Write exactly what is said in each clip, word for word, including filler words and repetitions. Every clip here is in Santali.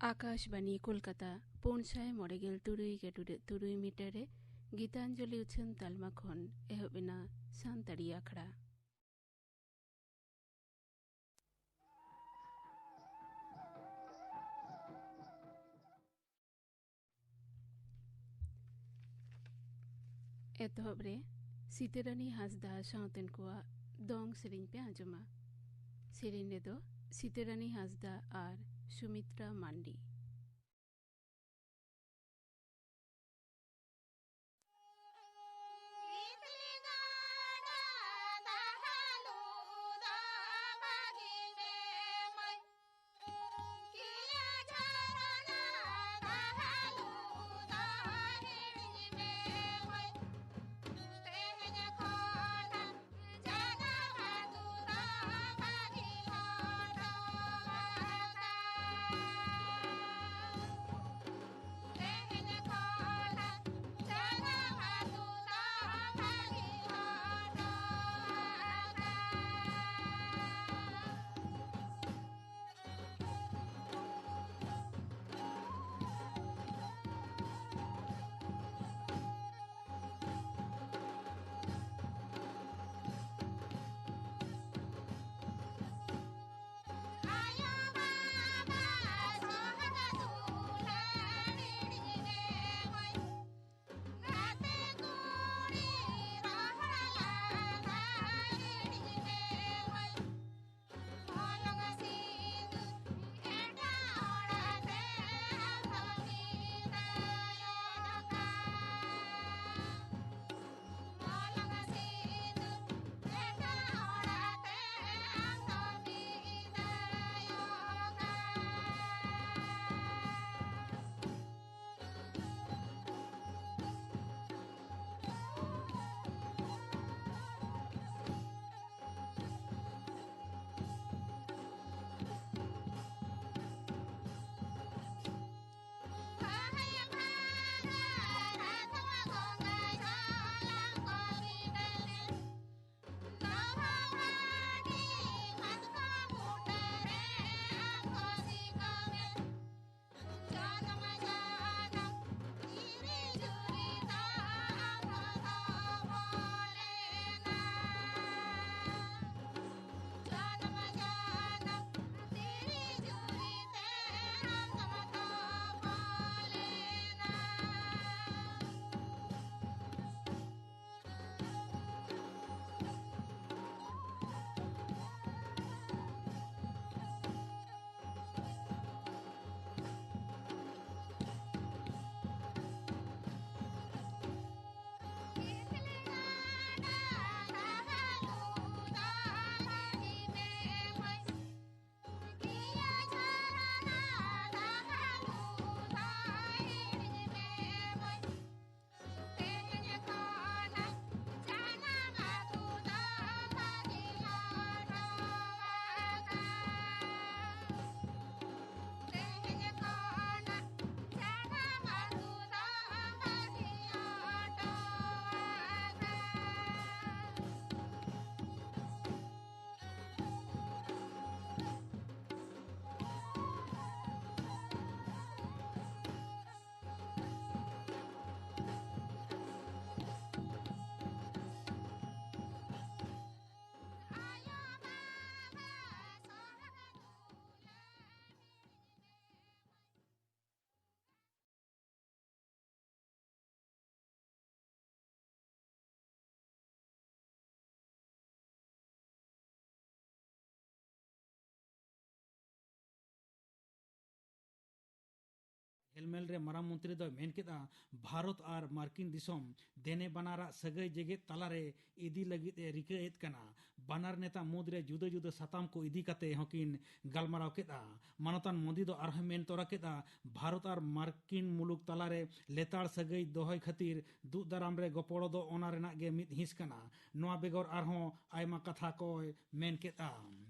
ᱟᱠᱟᱥᱵᱟᱱᱤ ᱠᱳᱞᱠᱟᱛᱟ, ᱯᱩᱱ ᱥᱟᱭ ᱢᱚᱬᱮ ᱜᱮᱞ ᱛᱩᱨᱩᱭ ᱜᱮ ᱴᱩᱰᱟᱹᱜ ᱛᱩᱨᱩᱭ ᱢᱤᱴᱟᱨ ᱨᱮ ᱜᱤᱛᱟᱧᱡᱚᱞᱤ ᱩᱪᱷᱟᱹᱱ ᱛᱟᱞᱢᱟ ᱠᱷᱚᱱ ᱮᱦᱚᱵ ᱮᱱᱟ ᱥᱟᱱᱛᱟᱲᱤ ᱟᱠᱷᱲᱟ᱾ ᱮᱛᱚᱦᱚᱵ ᱨᱮ ᱥᱤᱛᱟᱹᱨᱟᱱᱤ ᱦᱟᱸᱥᱫᱟ ᱥᱟᱶᱛᱮᱱ ᱠᱚᱣᱟᱜ ᱫᱚᱝ ᱥᱮᱨᱮᱧ ᱯᱮ ᱟᱸᱡᱚᱢᱟ᱾ ᱥᱮᱨᱮᱧ ᱨᱮᱫᱚ ᱥᱤᱛᱟᱹᱨᱟᱱᱤ ᱦᱟᱸᱥᱫᱟ ᱟᱨ ᱥᱩᱢᱤᱛᱨᱟ ᱢᱟᱱᱰᱤ᱾ ᱦᱮᱞᱢᱮᱞ ᱨᱮ ᱢᱟᱨᱟᱝ ᱢᱚᱱᱛᱨᱤ ᱫᱚᱭ ᱢᱮᱱ ᱠᱮᱫᱼᱟ, ᱵᱷᱟᱨᱚᱛ ᱟᱨ ᱢᱟᱨᱠᱤᱱ ᱫᱤᱥᱚᱢ ᱫᱮᱱᱮ ᱵᱟᱱᱟᱨᱟᱜ ᱥᱟᱹᱜᱟᱹᱭ ᱡᱮᱜᱮᱛ ᱛᱟᱞᱟᱨᱮ ᱤᱫᱤ ᱞᱟᱹᱜᱤᱫ ᱮ ᱨᱤᱠᱟᱹᱭᱮᱫ ᱠᱟᱱᱟ᱾ ᱵᱟᱱᱟᱨ ᱱᱮᱛᱟ ᱢᱩᱫᱽᱨᱮ ᱡᱩᱫᱟᱹ ᱡᱩᱫᱟᱹ ᱥᱟᱛᱟᱢ ᱠᱚ ᱤᱫᱤ ᱠᱟᱛᱮ ᱦᱚᱸᱠᱤᱱ ᱜᱟᱞᱢᱟᱨᱟᱣ ᱠᱮᱫᱼᱟ᱾ ᱢᱟᱱᱚᱛᱟᱱ ᱢᱳᱫᱤ ᱫᱚ ᱟᱨᱦᱚᱸᱭ ᱢᱮᱱ ᱛᱚᱨᱟ ᱠᱮᱫᱼᱟ, ᱵᱷᱟᱨᱚᱛ ᱟᱨ ᱢᱟᱨᱠᱤᱱ ᱢᱩᱞᱩᱠ ᱛᱟᱞᱟᱨᱮ ᱞᱮᱛᱟᱲ ᱥᱟᱹᱜᱟᱹᱭ ᱫᱚᱦᱚᱭ ᱠᱷᱟᱹᱛᱤᱨ ᱫᱩᱜ ᱫᱟᱨᱟᱢ ᱨᱮ ᱜᱚᱯᱚᱲᱚ ᱫᱚ ᱚᱱᱟ ᱨᱮᱱᱟᱜ ᱜᱮ ᱢᱤᱫ ᱦᱤᱸᱥ ᱠᱟᱱᱟ᱾ ᱱᱚᱣᱟ ᱵᱮᱜᱚᱨ ᱟᱨᱦᱚᱸ ᱟᱭᱢᱟ ᱠᱟᱛᱷᱟ ᱠᱚᱭ ᱢᱮᱱ ᱠᱮᱫᱼᱟ᱾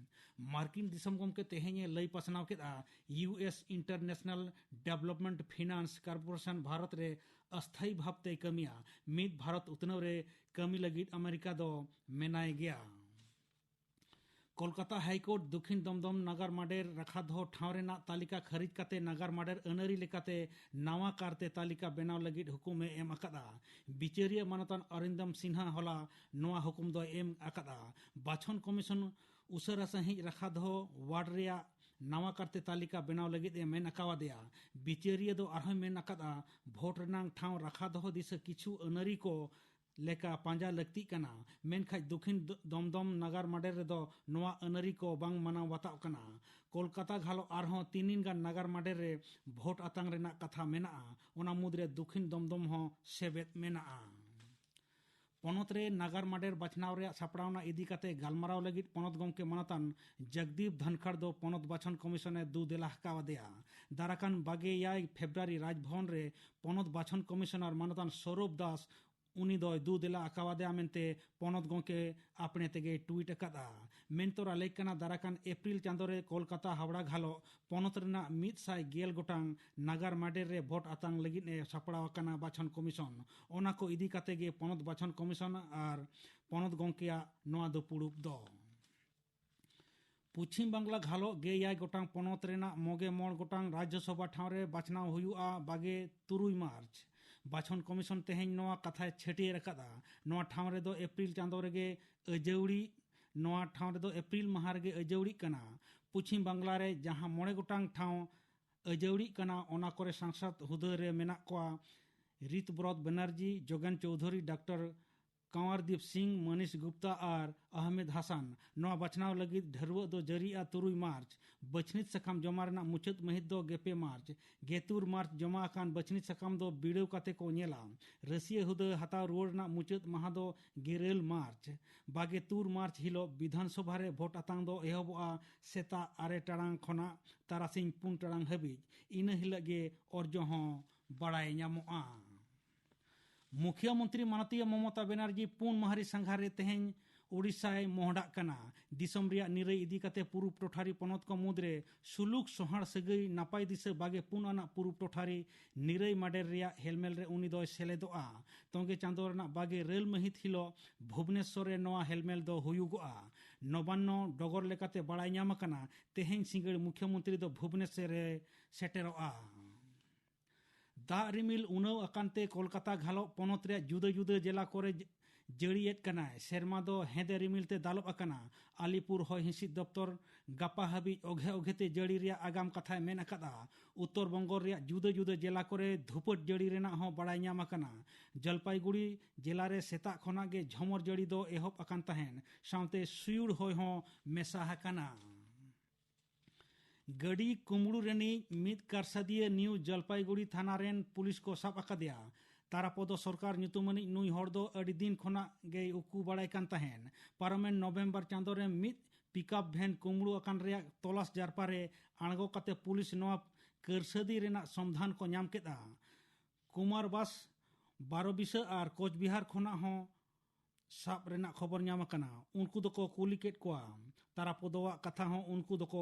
ᱢᱟᱨᱠᱤᱱ ᱫᱤᱥᱚᱢ ᱜᱚᱢᱠᱮ ᱛᱮᱦᱮᱧ ᱮ ᱞᱟᱹᱭ ᱯᱟᱥᱱᱟᱣ ᱠᱮᱫᱼᱟ, U S International Development Finance Corporation Bharat ᱨᱮ ᱚᱥᱛᱷᱟᱭᱤ ᱵᱷᱟᱵᱽ ᱛᱮᱭ ᱠᱟᱹᱢᱤᱭᱟ᱾ ᱢᱤᱫ ᱵᱷᱟᱨᱚᱛ ᱩᱛᱱᱟᱹᱣ ᱨᱮ ᱠᱟᱹᱢᱤ ᱞᱟᱹᱜᱤᱫ ᱟᱢᱮᱨᱤᱠᱟ ᱫᱚ ᱢᱮᱱᱟᱭ ᱜᱮᱭᱟ᱾ ᱠᱳᱞᱠᱟᱛᱟ ᱦᱟᱭᱠᱳᱨᱴ ᱫᱚᱠᱷᱤᱱ ᱫᱚᱢᱫᱚᱢ ᱱᱟᱜᱟᱨ ᱢᱟᱰᱮᱨ ᱨᱟᱠᱷᱟ ᱫᱚᱦᱚ ᱴᱷᱟᱶ ᱨᱮᱱᱟᱜ ᱛᱟᱹᱞᱤᱠᱟ ᱠᱷᱟᱹᱨᱤᱡ ᱠᱟᱛᱮ ᱱᱟᱜᱟᱨ ᱢᱟᱰᱮᱨ ᱟᱹᱱᱟᱹᱨᱤ ᱞᱮᱠᱟᱛᱮ ᱱᱟᱣᱟ ᱠᱟᱨᱛᱮ ᱛᱟᱹᱞᱤᱠᱟ ᱵᱮᱱᱟᱣ ᱞᱟᱹᱜᱤᱫ ᱦᱩᱠᱩᱢ ᱮ ᱮᱢ ᱟᱠᱟᱫᱼᱟ᱾ ᱵᱤᱪᱟᱹᱨᱤᱭᱟᱹ ᱢᱟᱱᱚᱛᱟᱱ ᱚᱨᱤᱱᱫᱚᱢ ᱥᱤᱱᱦᱟ ᱦᱚᱞᱟ ᱱᱚᱣᱟ ᱦᱩᱠᱩᱢ ᱫᱚᱭ ᱮᱢ ᱟᱠᱟᱫᱼᱟ᱾ ᱵᱟᱪᱷᱚᱱ ᱠᱚᱢᱤᱥᱚᱱ ᱩᱥᱟᱹᱨᱟ ᱥᱟᱺᱦᱤᱡ ᱨᱟᱠᱷᱟ ᱫᱚᱦᱚ ᱣᱟᱨᱰ ᱨᱮᱭᱟᱜ ᱱᱟᱣᱟ ᱠᱟᱨᱛᱮ ᱛᱟᱹᱞᱤᱠᱟ ᱵᱮᱱᱟᱣ ᱞᱟᱹᱜᱤᱫ ᱮ ᱢᱮᱱ ᱟᱠᱟᱣᱟᱫᱮᱭᱟ᱾ ᱵᱤᱪᱟᱹᱨᱤᱭᱟᱹ ᱫᱚ ᱟᱨᱦᱚᱸᱭ ᱢᱮᱱ ᱟᱠᱟᱫᱼᱟ, ᱵᱷᱳᱴ ᱨᱮᱱᱟᱝ ᱴᱷᱟᱶ ᱨᱟᱠᱷᱟ ᱫᱚᱦᱚ ᱫᱤᱥᱟᱹ ᱠᱤᱪᱷᱩ ᱟᱹᱱᱟᱹᱨᱤ ᱠᱚ ᱞᱮᱠᱟ ᱯᱟᱸᱡᱟ ᱞᱟᱹᱠᱛᱤᱜ ᱠᱟᱱᱟ, ᱢᱮᱱᱠᱷᱟᱱ ᱫᱚᱠᱷᱤᱱ ᱫᱚ-, ᱫᱚᱢᱫᱚᱢ ᱱᱟᱜᱟᱨ ᱢᱟᱰᱮᱨ ᱨᱮᱫᱚ ᱱᱚᱣᱟ ᱟᱹᱱᱟᱹᱨᱤ ᱠᱚ ᱵᱟᱝ ᱢᱟᱱᱟᱣ ᱵᱟᱛᱟᱣ ᱠᱟᱱᱟ᱾ ᱠᱳᱞᱠᱟᱛᱟ ᱜᱷᱟᱞᱚ ᱟᱨᱦᱚᱸ ᱛᱤᱱᱤᱱ ᱜᱟᱱ ᱱᱟᱜᱟᱨ ᱢᱟᱰᱮᱨ ᱨᱮ ᱵᱷᱳᱴ ᱟᱛᱟᱝ ᱨᱮᱱᱟᱜ ᱠᱟᱛᱷᱟ ᱢᱮᱱᱟᱜᱼᱟ, ᱚᱱᱟ ᱢᱩᱫᱽᱨᱮ ᱫᱚᱠᱷᱤᱱ ᱫᱚᱢᱫᱚᱢ ᱦᱚᱸ ᱥᱮᱵᱮᱫ ᱢᱮᱱᱟᱜᱼᱟ᱾ ᱯᱚᱱᱚᱛ ᱨᱮ ᱱᱟᱜᱟᱨ ᱢᱟᱰᱮᱨ ᱵᱟᱪᱷᱱᱟᱣ ᱨᱮᱭᱟᱜ ᱥᱟᱯᱲᱟᱣᱱᱟ ᱤᱫᱤ ᱠᱟᱛᱮ ᱜᱟᱞᱢᱟᱨᱟᱣ ᱞᱟᱹᱜᱤᱫ ᱯᱚᱱᱚᱛ ᱜᱚᱢᱠᱮ ᱢᱟᱱᱚᱛᱟᱱ ᱡᱚᱜᱽᱫᱤᱯ ᱫᱷᱟᱱᱠᱷᱟᱲ ᱫᱚ ᱯᱚᱱᱚᱛ ᱵᱟᱪᱷᱚᱱ ᱠᱚᱢᱤᱥᱚᱱ ᱮ ᱫᱩ ᱫᱮᱞᱟ ᱟᱠᱟᱣᱟᱫᱮᱭᱟ᱾ ᱫᱟᱨᱟᱠᱟᱱ ᱵᱟᱜᱮ ᱮᱭᱟᱭ ᱯᱷᱮᱵᱽᱨᱩᱣᱟᱨᱤ ᱨᱟᱡᱽᱵᱷᱚᱵᱚᱱ ᱨᱮ ᱯᱚᱱᱚᱛ ᱵᱟᱪᱷᱚᱱ ᱠᱚᱢᱤᱥᱚᱱᱟᱨ ᱢᱟᱱᱚᱛᱟᱱ ᱥᱚᱨᱚᱵ ᱫᱟᱥ ᱩᱱᱤ ᱫᱚᱭ ᱫᱩ ᱫᱮᱞᱟ ᱟᱠᱟᱣᱟᱫᱮᱭᱟ ᱢᱮᱱᱛᱮ ᱯᱚᱱᱚᱛ ᱜᱚᱢᱠᱮ ᱟᱯᱲᱮ ᱛᱮᱜᱮᱭ ᱴᱩᱭᱤᱴ ᱟᱠᱟᱫᱼᱟ᱾ ᱢᱮᱱᱛᱚᱨᱟ ᱞᱟᱹᱭ ᱠᱟᱱᱟ, ᱫᱟᱨᱟᱠᱟᱱ ᱮᱯᱨᱤᱞ ᱪᱟᱸᱫᱳ ᱨᱮ ᱠᱳᱞᱠᱟᱛᱟ ᱦᱟᱣᱲᱟ ᱜᱷᱟᱞᱚ ᱯᱚᱱᱚᱛ ᱨᱮᱱᱟᱜ ᱢᱤᱫ ᱥᱟᱭ ᱜᱮᱞ ᱜᱚᱴᱟᱝ ᱱᱟᱜᱟᱨ ᱢᱟᱰᱮᱨ ᱨᱮ ᱵᱷᱳᱴ ᱟᱛᱟᱝ ᱞᱟᱹᱜᱤᱫ ᱮ ᱥᱟᱯᱲᱟᱣ ᱟᱠᱟᱱᱟ ᱵᱟᱪᱷᱚᱱ ᱠᱚᱢᱤᱥᱚᱱ᱾ ᱚᱱᱟ ᱠᱚ ᱤᱫᱤ ᱠᱟᱛᱮ ᱜᱮ ᱯᱚᱱᱚᱛ ᱵᱟᱪᱷᱚᱱ ᱠᱚᱢᱤᱥᱚᱱ ᱟᱨ ᱯᱚᱱᱚᱛ ᱜᱚᱢᱠᱮᱭᱟᱜ ᱱᱚᱣᱟ ᱫᱩᱯᱩᱲᱩᱵ ᱫᱚ᱾ ᱯᱚᱪᱷᱤᱢ ᱵᱟᱝᱞᱟ ᱜᱷᱟᱞᱚᱜ ᱜᱮ ᱮᱭᱟᱭ ᱜᱚᱴᱟᱝ ᱯᱚᱱᱚᱛ ᱨᱮᱱᱟᱜ ᱢᱚᱜᱮ ᱢᱚᱬ ᱜᱚᱴᱟᱝ ᱨᱟᱡᱽᱡᱚᱥᱚᱵᱷᱟ ᱴᱷᱟᱶ ᱨᱮ ᱵᱟᱪᱷᱱᱟᱣ ᱦᱩᱭᱩᱜᱼᱟ ᱵᱟᱜᱮ ᱛᱩᱨᱩᱭ ᱢᱟᱨᱪ᱾ ᱵᱟᱪᱷᱚᱱ ᱠᱚᱢᱤᱥᱚᱱ ᱛᱮᱦᱮᱧ ᱱᱚᱣᱟ ᱠᱟᱛᱷᱟᱭ ᱪᱷᱟᱹᱴᱭᱟᱹᱨ ᱟᱠᱟᱫᱼᱟ᱾ ᱱᱚᱣᱟ ᱴᱷᱟᱶ ᱨᱮᱫᱚ ᱮᱯᱨᱤᱞ ᱪᱟᱸᱫᱳ ᱨᱮᱜᱮ ᱟᱹᱡᱟᱹᱣᱲᱤ, ᱱᱚᱣᱟ ᱴᱷᱟᱶ ᱨᱮᱫᱚ ᱮᱯᱨᱤᱞ ᱢᱟᱦᱟ ᱨᱮᱜᱮ ᱟᱹᱡᱟᱹᱣᱲᱤᱜ ᱠᱟᱱᱟ᱾ ᱯᱚᱪᱷᱤᱢ ᱵᱟᱝᱞᱟ ᱨᱮ ᱡᱟᱦᱟᱸ ᱢᱚᱬᱮ ᱜᱚᱴᱟᱝ ᱴᱷᱟᱶ ᱟᱹᱡᱟᱹᱣᱲᱤᱜ ᱠᱟᱱᱟ, ᱚᱱᱟ ᱠᱚᱨᱮ ᱥᱟᱝᱥᱚᱫ ᱦᱩᱫᱟᱹ ᱨᱮ ᱢᱮᱱᱟᱜ ᱠᱚᱣᱟ ᱨᱤᱛᱵᱨᱚᱛ ᱵᱮᱱᱟᱨᱡᱤ, ᱡᱳᱜᱮᱱ ᱪᱳᱣᱫᱷᱩᱨᱤ, ᱰᱟᱠᱛᱟᱨ ᱠᱟᱸᱣᱟᱨᱫᱤᱯ ᱥᱤᱝ, ᱢᱟᱱᱤᱥ ᱜᱩᱯᱛᱟ ᱟᱨ ᱟᱦᱢᱮᱫ ᱦᱟᱥᱟᱱ᱾ ᱱᱚᱣᱟ ᱵᱟᱪᱷᱱᱟᱣ ᱞᱟᱹᱜᱤᱫ ᱰᱷᱟᱹᱨᱣᱟᱹᱜ ᱫᱚ ᱡᱟᱹᱨᱤᱜᱼᱟ ᱛᱩᱨᱩᱭ ᱢᱟᱨᱪ᱾ ᱵᱟᱹᱪᱷᱱᱤᱛ ᱥᱟᱠᱟᱢ ᱡᱚᱢᱟ ᱨᱮᱱᱟᱜ ᱢᱩᱪᱟᱹᱫ ᱢᱟᱹᱦᱤᱛ ᱫᱚ ᱜᱮᱯᱮ ᱢᱟᱨᱪ᱾ ᱜᱮᱛᱩᱨ ᱢᱟᱨᱪ ᱡᱚᱢᱟ ᱟᱠᱟᱱ ᱵᱟᱹᱪᱷᱱᱤᱛ ᱥᱟᱠᱟᱢ ᱫᱚ ᱵᱤᱰᱟᱹᱣ ᱠᱟᱛᱮ ᱠᱚ ᱧᱮᱞᱟ᱾ ᱨᱟᱹᱥᱤᱭᱟᱹ ᱦᱩᱫᱟᱹ ᱦᱟᱛᱟᱣ ᱨᱩᱣᱟᱹᱲ ᱨᱮᱱᱟᱜ ᱢᱩᱪᱟᱹᱫ ᱢᱟᱦᱟ ᱫᱚ ᱜᱮᱨᱟᱹᱞ ᱢᱟᱨᱪ᱾ ᱵᱟᱜᱮ ᱛᱩᱨ ᱢᱟᱨᱪ ᱦᱤᱞᱳᱜ ᱵᱤᱫᱷᱟᱱ ᱥᱚᱵᱷᱟ ᱨᱮ ᱵᱷᱳᱴ ᱟᱛᱟᱝ ᱫᱚ ᱮᱦᱚᱵᱚᱜᱼᱟ ᱥᱮᱛᱟᱜ ᱟᱨᱮ ᱴᱟᱲᱟᱝ ᱠᱷᱚᱱᱟᱜ ᱛᱟᱨᱟᱥᱤᱧ ᱯᱩᱱ ᱴᱟᱲᱟᱝ ᱦᱟᱹᱵᱤᱡ᱾ ᱤᱱᱟᱹ ᱦᱤᱞᱳᱜ ᱜᱮ ᱚᱨᱡᱚ ᱦᱚᱸ ᱵᱟᱲᱟᱭ ᱧᱟᱢᱚᱜᱼᱟ᱾ ᱢᱩᱠᱷᱭᱟᱹ ᱢᱚᱱᱛᱨᱤ ᱢᱟᱱᱚᱛᱤᱭᱟᱹ ᱢᱚᱢᱚᱛᱟ ᱵᱮᱱᱟᱨᱡᱤ ᱯᱩᱱ ᱢᱟᱦᱟᱨᱤ ᱥᱟᱸᱜᱷᱟᱨ ᱨᱮ ᱛᱮᱦᱮᱧ ᱳᱰᱤᱥᱟᱭ ᱢᱚᱦᱰᱟᱜ ᱠᱟᱱᱟ᱾ ᱫᱤᱥᱚᱢ ᱨᱮᱭᱟᱜ ᱱᱤᱨᱟᱹᱭ ᱤᱫᱤ ᱠᱟᱛᱮ ᱯᱩᱨᱩᱵ ᱴᱚᱴᱷᱟᱨᱤ ᱯᱚᱱᱚᱛ ᱠᱚ ᱢᱩᱫᱽᱨᱮ ᱥᱩᱞᱩᱠ ᱥᱚᱦᱟᱲ ᱥᱟᱹᱜᱟᱹᱭ ᱱᱟᱯᱟᱭ ᱫᱤᱥᱟᱹ ᱵᱟᱜᱮ ᱯᱩᱱ ᱟᱱᱟᱜ ᱯᱩᱨᱩᱵ ᱴᱚᱴᱷᱟᱨᱤ ᱱᱤᱨᱟᱹᱭ ᱢᱟᱰᱮᱨ ᱨᱮᱭᱟᱜ ᱦᱮᱞᱢᱮᱞ ᱨᱮ ᱩᱱᱤ ᱫᱚᱭ ᱥᱮᱞᱮᱫᱚᱜᱼᱟ᱾ ᱛᱚᱸᱜᱮ ᱪᱟᱸᱫᱚ ᱨᱮᱱᱟᱜ ᱵᱟᱜᱮ ᱨᱟᱹᱞ ᱢᱟᱹᱦᱤᱛ ᱦᱤᱞᱳᱜ ᱵᱷᱩᱵᱽᱱᱮᱥᱚᱨ ᱨᱮ ᱱᱚᱣᱟ ᱦᱮᱞᱢᱮᱞ ᱫᱚ ᱦᱩᱭᱩᱜᱚᱜᱼᱟ᱾ ᱱᱚᱵᱟᱱᱱᱚ ᱰᱚᱜᱚᱨ ᱞᱮᱠᱟᱛᱮ ᱵᱟᱲᱟᱭ ᱧᱟᱢ ᱟᱠᱟᱱᱟ, ᱛᱮᱦᱮᱧ ᱥᱤᱸᱜᱟᱹᱲ ᱢᱩᱠᱷᱭᱟᱹ ᱢᱚᱱᱛᱨᱤ ᱫᱚ ᱵᱷᱩᱵᱽᱱᱮᱥᱚᱨ ᱨᱮ ᱥᱮᱴᱮᱨᱚᱜᱼᱟ᱾ ᱫᱟᱜ ᱨᱤᱢᱤᱞ ᱩᱱᱟᱹᱣ ᱟᱠᱟᱱ ᱛᱮ ᱠᱳᱞᱠᱟᱛᱟ ᱜᱷᱟᱞᱚᱜ ᱯᱚᱱᱚᱛ ᱨᱮᱭᱟᱜ ᱡᱩᱫᱟᱹ ᱡᱩᱫᱟᱹ ᱡᱮᱞᱟ ᱠᱚᱨᱮ ᱡᱟᱹᱲᱤᱭᱮᱫ ᱠᱟᱱᱟᱭ᱾ ᱥᱮᱨᱢᱟ ᱫᱚ ᱦᱮᱸᱫᱮ ᱨᱤᱢᱤᱞ ᱛᱮ ᱫᱟᱞᱚᱵ ᱟᱠᱟᱱᱟ᱾ ᱟᱞᱤᱯᱩᱨ ᱦᱚᱭ ᱦᱤᱸᱥᱤᱫ ᱫᱚᱯᱛᱚᱨ ᱜᱟᱯᱟ ᱦᱟᱹᱵᱤᱡ ᱚᱜᱷᱮ ᱚᱜᱷᱮ ᱛᱮ ᱡᱟᱹᱲᱤ ᱨᱮᱭᱟᱜ ᱟᱜᱟᱢ ᱠᱟᱛᱷᱟᱭ ᱢᱮᱱ ᱟᱠᱟᱫᱼᱟ᱾ ᱩᱛᱛᱚᱨ ᱵᱚᱝᱜᱚ ᱨᱮᱭᱟᱜ ᱡᱩᱫᱟᱹ ᱡᱩᱫᱟᱹ ᱡᱮᱞᱟ ᱠᱚᱨᱮ ᱫᱷᱩᱯᱟᱹᱴ ᱡᱟᱹᱲᱤ ᱨᱮᱱᱟᱜ ᱦᱚᱸ ᱵᱟᱲᱟᱭ ᱧᱟᱢ ᱟᱠᱟᱱᱟ᱾ ᱡᱚᱞᱯᱟᱭᱜᱩᱲᱤ ᱡᱮᱞᱟ ᱨᱮ ᱥᱮᱛᱟᱜ ᱠᱷᱚᱱᱟᱜ ᱜᱮ ᱡᱷᱚᱢᱚᱨ ᱡᱟᱹᱲᱤ ᱫᱚ ᱮᱦᱚᱵ ᱟᱠᱟᱱ ᱛᱟᱦᱮᱸᱱ, ᱥᱟᱶᱛᱮ ᱥᱩᱭᱩᱲ ᱦᱚᱭ ᱦᱚᱸ ᱢᱮᱥᱟ ᱟᱠᱟᱱᱟ᱾ ᱜᱟᱹᱰᱤ ᱠᱩᱢᱵᱽᱲᱩ ᱨᱤᱱᱤᱡ ᱢᱤᱫ ᱠᱟᱨᱥᱟᱫᱤᱭᱟᱹ ᱱᱤᱭᱩ ᱡᱚᱞᱯᱟᱭᱜᱩᱲᱤ ᱛᱷᱟᱱᱟ ᱨᱮᱱ ᱯᱩᱞᱤᱥ ᱠᱚ ᱥᱟᱵ ᱟᱠᱟᱫᱮᱭᱟ᱾ ᱛᱟᱨᱟᱯᱚᱫᱚ ᱥᱚᱨᱠᱟᱨ ᱧᱩᱛᱩᱢᱟᱱᱤᱡ ᱱᱩᱭ ᱦᱚᱲ ᱫᱚ ᱟᱹᱰᱤ ᱫᱤᱱ ᱠᱷᱚᱱᱟᱜ ᱜᱮᱭ ᱩᱠᱩ ᱵᱟᱲᱟᱭ ᱠᱟᱱ ᱛᱟᱦᱮᱸᱱ᱾ ᱯᱟᱨᱚᱢᱮᱱ ᱱᱚᱵᱷᱮᱢᱵᱚᱨ ᱪᱟᱸᱫᱚ ᱨᱮ ᱢᱤᱫ ᱯᱤᱠᱟᱯ ᱵᱷᱮᱱ ᱠᱩᱢᱵᱽᱲᱩ ᱟᱠᱟᱱ ᱨᱮᱭᱟᱜ ᱛᱚᱞᱟᱥ ᱡᱟᱨᱯᱟ ᱨᱮ ᱟᱬᱜᱚ ᱠᱟᱛᱮ ᱯᱩᱞᱤᱥ ᱱᱚᱣᱟ ᱠᱟᱹᱨᱥᱟᱹᱫᱤ ᱨᱮᱱᱟᱜ ᱥᱚᱱᱫᱷᱟᱱ ᱠᱚ ᱧᱟᱢ ᱠᱮᱫᱼᱟ᱾ ᱠᱩᱢᱟᱨᱵᱟᱥ, ᱵᱟᱨᱚᱵᱤᱥᱟᱹ ᱟᱨ ᱠᱳᱪᱵᱤᱦᱟᱨ ᱠᱷᱚᱱᱟᱜ ᱦᱚᱸ ᱥᱟᱵ ᱨᱮᱱᱟᱜ ᱠᱷᱚᱵᱚᱨ ᱧᱟᱢ ᱟᱠᱟᱱᱟ᱾ ᱩᱱᱠᱩ ᱫᱚᱠᱚ ᱠᱩᱞᱤ ᱠᱮᱫ ᱠᱚᱣᱟ᱾ ᱛᱟᱨᱟᱯᱚᱫᱚᱣᱟᱜ ᱠᱟᱛᱷᱟ ᱦᱚᱸ ᱩᱱᱠᱩ ᱫᱚᱠᱚ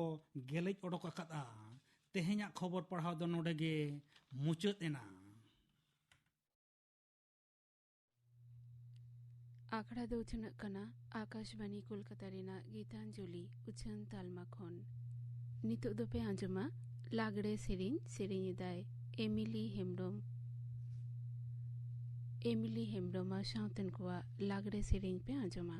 ᱜᱮᱞᱮᱡ ᱚᱰᱚᱠ ᱟᱠᱟᱫᱼᱟ᱾ ᱛᱮᱦᱮᱧᱟᱜ ᱠᱷᱚᱵᱚᱨ ᱯᱟᱲᱦᱟᱣ ᱫᱚ ᱱᱚᱰᱮ ᱜᱮ ᱢᱩᱪᱟᱹᱫ ᱮᱱᱟ᱾ ᱟᱠᱷᱲᱟ ᱫᱚ ᱩᱪᱷᱟᱹᱱᱚᱜ ᱠᱟᱱᱟ ᱟᱠᱟᱥᱵᱟᱱᱤ ᱠᱳᱞᱠᱟᱛᱟ ᱨᱮᱱᱟᱜ ᱜᱤᱛᱟᱧᱡᱚᱞᱤ ᱩᱪᱷᱟᱹᱱ ᱛᱟᱞᱢᱟ ᱠᱷᱚᱱ᱾ ᱱᱤᱛᱚᱜ ᱫᱚᱯᱮ ᱟᱸᱡᱚᱢᱟ ᱞᱟᱜᱽᱲᱮ ᱥᱮᱨᱮᱧ᱾ ᱥᱮᱨᱮᱧ ᱮᱫᱟᱭ ᱮᱢᱤᱞᱤ ᱦᱮᱢᱵᱽᱨᱚᱢ᱾ ᱮᱢᱤᱞᱤ ᱦᱮᱢᱵᱽᱨᱚᱢ ᱟᱨ ᱥᱟᱶᱛᱮᱱ ᱠᱚᱣᱟᱜ ᱞᱟᱜᱽᱲᱮ ᱥᱮᱨᱮᱧ ᱯᱮ ᱟᱸᱡᱚᱢᱟ᱾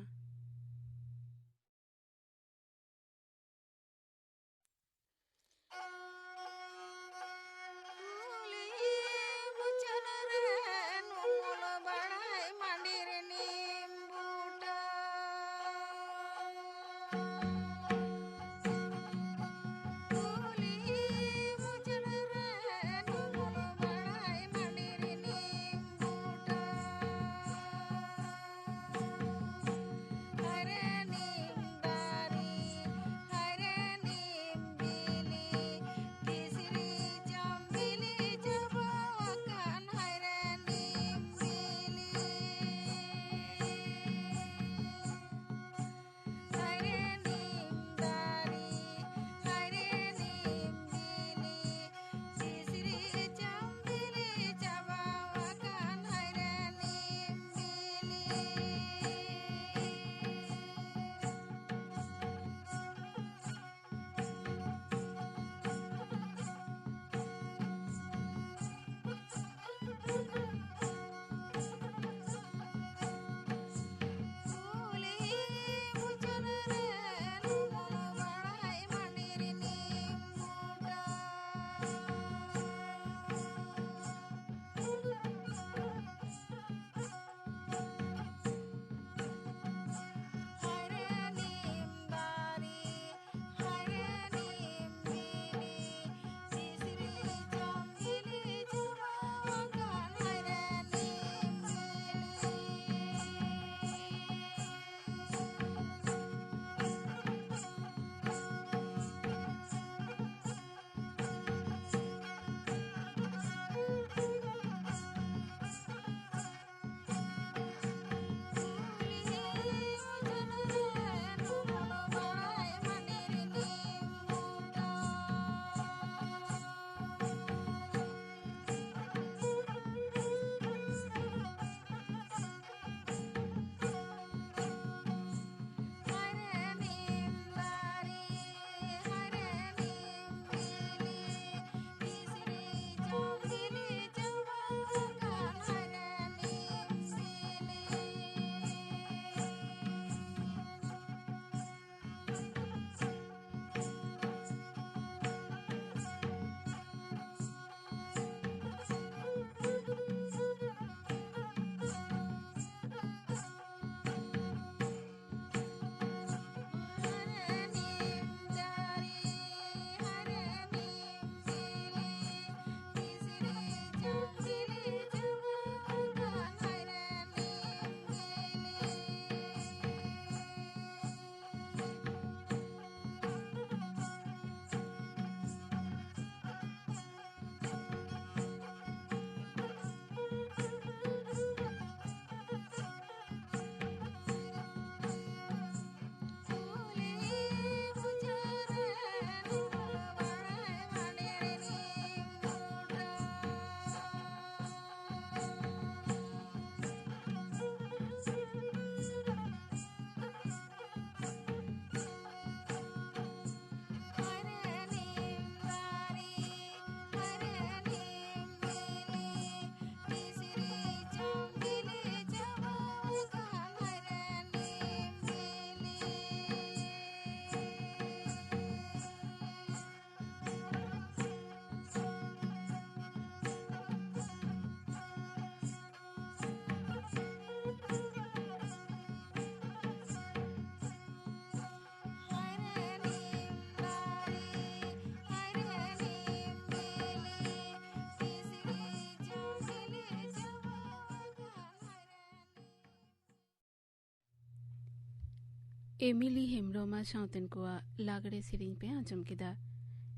ᱮᱢᱤᱞᱤ ᱦᱮᱢᱵᱽᱨᱚᱢ ᱟᱨ ᱥᱟᱶᱛᱮᱱ ᱠᱚᱣᱟᱜ ᱞᱟᱜᱽᱲᱮ ᱥᱮᱨᱮᱧ ᱯᱮ ᱟᱸᱡᱚᱢ ᱠᱮᱫᱟ᱾